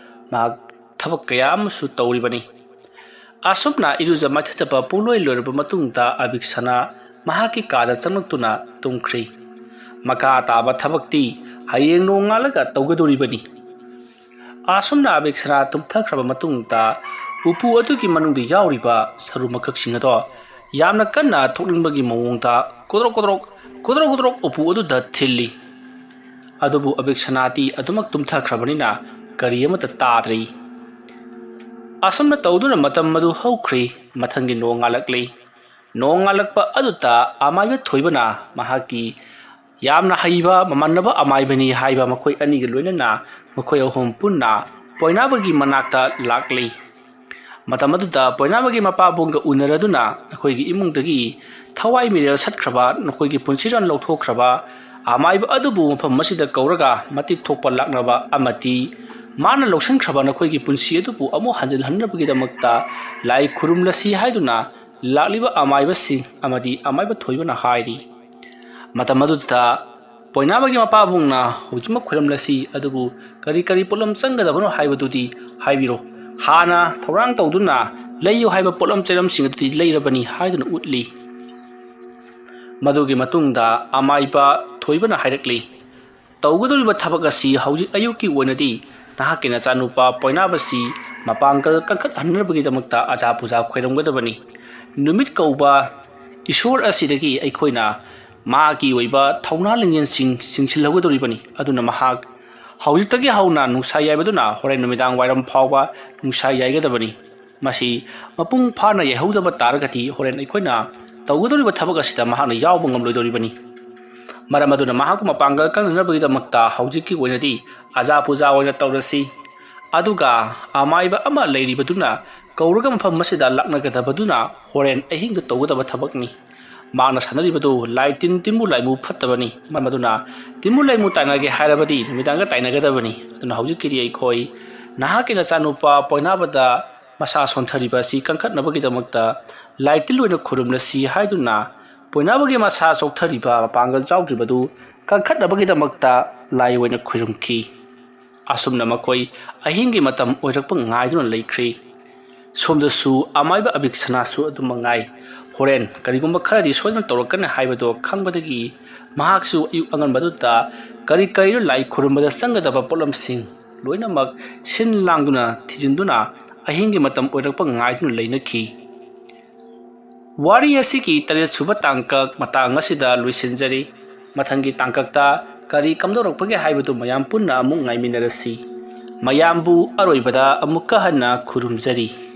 ꯃꯍꯥꯛ ꯊꯕꯛ ꯀꯌꯥ ꯑꯃꯁꯨ ꯇꯧꯔꯤꯕꯅꯤ꯫ ꯑꯁꯨꯝꯅ ꯏꯔꯨꯖ ꯃꯥꯏꯊꯖꯕ ꯄꯨꯡꯂꯣꯏ ꯂꯣꯏꯔꯕ ꯃꯇꯨꯡꯗ ꯑꯕꯤꯛꯁꯅꯥ ꯃꯍꯥꯛꯀꯤ ꯀꯥꯗ ꯆꯪꯂꯛꯇꯨꯅ ꯇꯨꯝꯈ꯭ꯔꯤ꯫ ꯃꯈꯥ ꯇꯥꯕ ꯊꯕꯛꯇꯤ ꯍꯌꯦꯡ ꯅꯣꯡꯉꯥꯜꯂꯒ ꯇꯧꯒꯗꯧꯔꯤꯕꯅꯤ꯫ ꯑꯁꯨꯝꯅ ꯑꯕꯤꯛꯁꯅꯥ ꯇꯨꯝꯊꯈ꯭ꯔꯕ ꯃꯇꯨꯡꯗ ꯎꯄꯨ ꯑꯗꯨꯒꯤ ꯃꯅꯨꯡꯗ ꯌꯥꯎꯔꯤꯕ ꯁꯔꯨ ꯃꯈꯛꯁꯤꯡ ꯑꯗꯣ ꯌꯥꯝꯅ ꯀꯟꯅ ꯊꯣꯛꯅꯤꯡꯕꯒꯤ ꯃꯑꯣꯡꯗ ꯀꯣꯗ꯭ꯔꯣꯛ ꯀꯣꯗ꯭ꯔꯣꯛ ꯀꯣꯗ꯭ꯔꯣꯛ ꯀꯣꯗ꯭ꯔꯣꯛ ꯎꯄꯨ ꯑꯗꯨꯗ ꯊꯤꯜꯂꯤ꯫ ꯑꯗꯨꯕꯨ ꯑꯕꯤꯛꯁꯅꯥꯗꯤ ꯑꯗꯨꯃꯛ ꯇꯨꯝꯊꯈ꯭ꯔꯕꯅꯤꯅ ꯀꯔꯤ ꯑꯃꯠꯇ ꯇꯥꯗ꯭ꯔꯤ꯫ ꯑꯁꯨꯝꯅ ꯇꯧꯗꯨꯅ ꯃꯇꯝ ꯑꯗꯨ ꯍꯧꯈ꯭ꯔꯤ꯫ ꯃꯊꯪꯒꯤ ꯅꯣꯡꯉꯥꯜꯂꯛꯂꯤ꯫ ꯅꯣꯡꯉꯥꯜꯂꯛꯄ ꯑꯗꯨꯗ ꯑꯃꯥꯏꯕ ꯊꯣꯏꯕꯅ ꯃꯍꯥꯛꯀꯤ ꯌꯥꯝꯅ ꯍꯩꯕ ꯃꯃꯥꯟꯅꯕ ꯑꯃꯥꯏꯕꯅꯤ ꯍꯥꯏꯕ ꯃꯈꯣꯏ ꯑꯅꯤꯒ ꯂꯣꯏꯅꯅ ꯃꯈꯣꯏ ꯑꯍꯨꯝ ꯄꯨꯟꯅ ꯄꯣꯏꯅꯥꯕꯒꯤ ꯃꯅꯥꯛꯇ ꯂꯥꯛꯂꯤ꯫ ꯃꯇꯝ ꯑꯗꯨꯗ ꯄꯣꯏꯅꯥꯕꯒꯤ ꯃꯄꯥꯕꯨꯡꯒ ꯎꯅꯔꯗꯨꯅ ꯑꯩꯈꯣꯏꯒꯤ ꯏꯃꯨꯡꯗꯒꯤ ꯊꯋꯥꯏ ꯃꯤꯔꯦꯜ ꯁꯠꯈ꯭ꯔꯕ ꯅꯈꯣꯏꯒꯤ ꯄꯨꯟꯁꯤꯔꯣꯜ ꯂꯧꯊꯣꯛꯈ꯭ꯔꯕ ꯑꯃꯥꯏꯕ ꯑꯗꯨꯕꯨ ꯃꯐꯝ ꯑꯁꯤꯗ ꯀꯧꯔꯒ ꯃꯇꯤꯛ ꯊꯣꯛꯄ ꯂꯥꯛꯅꯕ ꯑꯃꯗꯤ ꯃꯥꯅ ꯂꯧꯁꯤꯟꯈ꯭ꯔꯕ ꯅꯈꯣꯏꯒꯤ ꯄꯨꯟꯁꯤ ꯑꯗꯨꯕꯨ ꯑꯃꯨꯛ ꯍꯟꯖꯤꯜꯍꯟꯅꯕꯒꯤꯗꯃꯛꯇ ꯂꯥꯏ ꯈꯨꯔꯨꯝꯂꯁꯤ ꯍꯥꯏꯗꯨꯅ ꯂꯥꯛꯂꯤꯕ ꯑꯃꯥꯏꯕꯁꯤꯡ ꯑꯃꯗꯤ ꯑꯃꯥꯏꯕ ꯊꯣꯏꯕꯅ ꯍꯥꯏꯔꯤ꯫ ꯃꯇꯝ ꯑꯗꯨꯗ ꯄꯣꯏꯅꯥꯕꯒꯤ ꯃꯄꯥꯕꯨꯡꯅ ꯍꯧꯖꯤꯛꯃꯛ ꯈꯨꯔꯨꯝꯂꯁꯤ, ꯑꯗꯨꯕꯨ ꯀꯔꯤ ꯀꯔꯤ ꯄꯣꯠꯂꯝ ꯆꯪꯒꯗꯕꯅꯣ ꯍꯥꯏꯕꯗꯨꯗꯤ ꯍꯥꯏꯕꯤꯔꯣ꯫ ꯍꯥꯟꯅ ꯊꯧꯔꯥꯡ ꯇꯧꯗꯨꯅ ꯂꯩꯌꯨ ꯍꯥꯏꯕ ꯄꯣꯠꯂꯝ ꯆꯩꯔꯝꯁꯤꯡ ꯑꯗꯨꯗꯤ ꯂꯩꯔꯕꯅꯤ ꯍꯥꯏꯗꯨꯅ ꯎꯠꯂꯤ꯫ ꯃꯗꯨꯒꯤ ꯃꯇꯨꯡꯗ ꯑꯃꯥꯏꯕ ꯊꯣꯏꯕꯅ ꯍꯥꯏꯔꯛꯂꯤ, "ꯇꯧꯒꯗꯧꯔꯤꯕ ꯊꯕꯛ ꯑꯁꯤ ꯍꯧꯖꯤꯛ ꯑꯌꯨꯛꯀꯤ ꯑꯣꯏꯅꯗꯤ ꯅꯍꯥꯛꯀꯤ ꯅꯆꯥꯅꯨꯄꯥ ꯄꯣꯏꯅꯥꯕꯁꯤ ꯃꯄꯥꯡꯒꯜ ꯀꯟꯈꯠꯍꯟꯅꯕꯒꯤꯗꯃꯛꯇ ꯑꯖꯥ ꯄꯨꯖꯥ ꯈꯣꯏꯔꯝꯒꯗꯕꯅꯤ꯫ ꯅꯨꯃꯤꯠ ꯀꯧꯕ ꯏꯁꯣꯔ ꯑꯁꯤꯗꯒꯤ ꯑꯩꯈꯣꯏꯅ ꯃꯥꯒꯤ ꯑꯣꯏꯕ ꯊꯧꯅꯥ ꯂꯤꯡꯖꯦꯜꯁꯤꯡ ꯆꯤꯡꯁꯤꯜꯍꯧꯒꯗꯧꯔꯤꯕꯅꯤ꯫ ꯑꯗꯨꯅ ꯃꯍꯥꯛ ꯍꯧꯖꯤꯛꯇꯒꯤ ꯍꯧꯅ ꯅꯨꯡꯁꯥ ꯌꯥꯏꯕꯗꯨꯅ ꯍꯣꯔꯦꯟ ꯅꯨꯃꯤꯗꯥꯡ ꯋꯥꯏꯔꯝ ꯐꯥꯎꯕ ꯅꯨꯡꯁꯥ ꯌꯥꯏꯒꯗꯕꯅꯤ꯫ ꯃꯁꯤ ꯃꯄꯨꯡ ꯐꯥꯅ ꯌꯥꯏꯍꯧꯗꯕ ꯇꯥꯔꯒꯗꯤ ꯍꯣꯔꯦꯟ ꯑꯩꯈꯣꯏꯅ ꯇꯧꯒꯗꯧꯔꯤꯕ ꯊꯕꯛ ꯑꯁꯤꯗ ꯃꯍꯥꯛꯅ ꯌꯥꯎꯕ ꯉꯝꯂꯣꯏꯗꯧꯔꯤꯕꯅꯤ꯫ ꯃꯔꯝ ꯑꯗꯨꯅ ꯃꯍꯥꯛꯄꯨ ꯃꯄꯥꯡꯒꯜ ꯀꯟꯅꯅꯕꯒꯤꯗꯃꯛꯇ ꯍꯧꯖꯤꯛꯀꯤ ꯑꯣꯏꯅꯗꯤ ꯑꯖꯥ ꯄꯨꯖꯥ ꯑꯣꯏꯅ ꯇꯧꯔꯁꯤ꯫ ꯑꯗꯨꯒ ꯑꯃꯥꯏꯕ ꯑꯃ ꯂꯩꯔꯤꯕꯗꯨꯅ ꯀꯧꯔꯒ ꯃꯐꯝ ꯑꯁꯤꯗ ꯂꯥꯛꯅꯒꯗꯕꯗꯨꯅ ꯍꯣꯔꯦꯟ ꯑꯍꯤꯡꯗ ꯇꯧꯒꯗꯕ ꯊꯕꯛꯅꯤ꯫ ꯃꯍꯥꯛꯅ ꯁꯥꯟꯅꯔꯤꯕꯗꯨ ꯂꯥꯏ ꯇꯤꯟ ꯇꯤꯟꯕꯨ ꯂꯥꯏꯃꯨ ꯐꯠꯇꯕꯅꯤ꯫ ꯃꯔꯝ ꯑꯗꯨꯅ ꯇꯤꯟꯕꯨ ꯂꯥꯏꯃꯨ ꯇꯥꯏꯅꯒꯦ ꯍꯥꯏꯔꯕꯗꯤ ꯅꯨꯃꯤꯗꯥꯡꯗ ꯇꯥꯏꯅꯒꯗꯕꯅꯤ꯫ ꯑꯗꯨꯅ ꯍꯧꯖꯤꯛꯀꯤꯗꯤ ꯑꯩꯈꯣꯏ ꯅꯍꯥꯛꯀꯤ ꯅꯆꯥꯅꯨꯄꯥ ꯄꯣꯏꯅꯥꯕꯗ ꯃꯁꯥ ꯁꯣꯟꯊꯔꯤꯕ ꯑꯁꯤ ꯀꯟꯈꯠꯅꯕꯒꯤꯗꯃꯛꯇ ꯂꯥꯏ ꯇꯤꯟ ꯑꯣꯏꯅ ꯈꯨꯔꯨꯝꯂꯁꯤ" ꯍꯥꯏꯗꯨꯅ ꯄꯣꯏꯅꯥꯕꯒꯤ ꯃꯁꯥ ꯆꯣꯛꯊꯔꯤꯕ ꯃꯄꯥꯡꯒꯜ ꯌꯥꯎꯗ꯭ꯔꯤꯕꯗꯨ ꯀꯟꯈꯠꯅꯕꯒꯤꯗꯃꯛꯇ ꯂꯥꯏ ꯑꯣꯏꯅ ꯈꯨꯔꯨꯝꯈꯤ꯫ ꯑꯁꯨꯝꯅ ꯃꯈꯣꯏ ꯑꯍꯤꯡꯒꯤ ꯃꯇꯝ ꯑꯣꯏꯔꯛꯄ ꯉꯥꯏꯗꯨꯅ ꯂꯩꯈ꯭ꯔꯤ꯫ ꯁꯣꯝꯗꯁꯨ ꯑꯃꯥꯏꯕ ꯑꯕꯤꯛꯁꯅꯥꯁꯨ ꯑꯗꯨꯃꯛ ꯉꯥꯏ꯫ ꯍꯣꯔꯦꯟ ꯀꯔꯤꯒꯨꯝꯕ ꯈꯔꯗꯤ ꯁꯣꯏꯗꯅ ꯇꯧꯔꯛꯀꯅꯤ ꯍꯥꯏꯕꯗꯣ ꯈꯪꯕꯗꯒꯤ ꯃꯍꯥꯛꯁꯨ ꯑꯌꯨꯛ ꯑꯉꯟꯕꯗꯨꯗ ꯀꯔꯤ ꯀꯔꯤꯅꯣ ꯂꯥꯏ ꯈꯨꯔꯨꯝꯕꯗ ꯆꯪꯒꯗꯕ ꯄꯣꯠꯂꯝꯁꯤꯡ ꯂꯣꯏꯅꯃꯛ ꯁꯤꯟ ꯂꯥꯡꯗꯨꯅ ꯊꯤꯖꯤꯟꯗꯨꯅ ꯑꯍꯤꯡꯒꯤ ꯃꯇꯝ ꯑꯣꯏꯔꯛꯄ ꯉꯥꯏꯗꯨꯅ ꯂꯩꯅꯈꯤ꯫ ꯋꯥꯔꯤ ꯑꯁꯤꯒꯤ ꯇꯔꯦꯠ ꯁꯨꯕ ꯇꯥꯡꯀꯛ ꯃꯇꯥꯡ ꯑꯁꯤꯗ ꯂꯣꯏꯁꯤꯟꯖꯔꯤ꯫ ꯃꯊꯪꯒꯤ ꯇꯥꯡꯀꯛꯇ ꯀꯔꯤ ꯀꯝꯗꯧꯔꯛꯄꯒꯦ ꯍꯥꯏꯕꯗꯨ ꯃꯌꯥꯝ ꯄꯨꯟꯅ ꯑꯃꯨꯛ ꯉꯥꯏꯃꯤꯟꯅꯔꯁꯤ꯫ ꯃꯌꯥꯝꯕꯨ ꯑꯔꯣꯏꯕꯗ ꯑꯃꯨꯛꯀ ꯍꯟꯅ ꯈꯨꯔꯨꯝꯖꯔꯤ꯫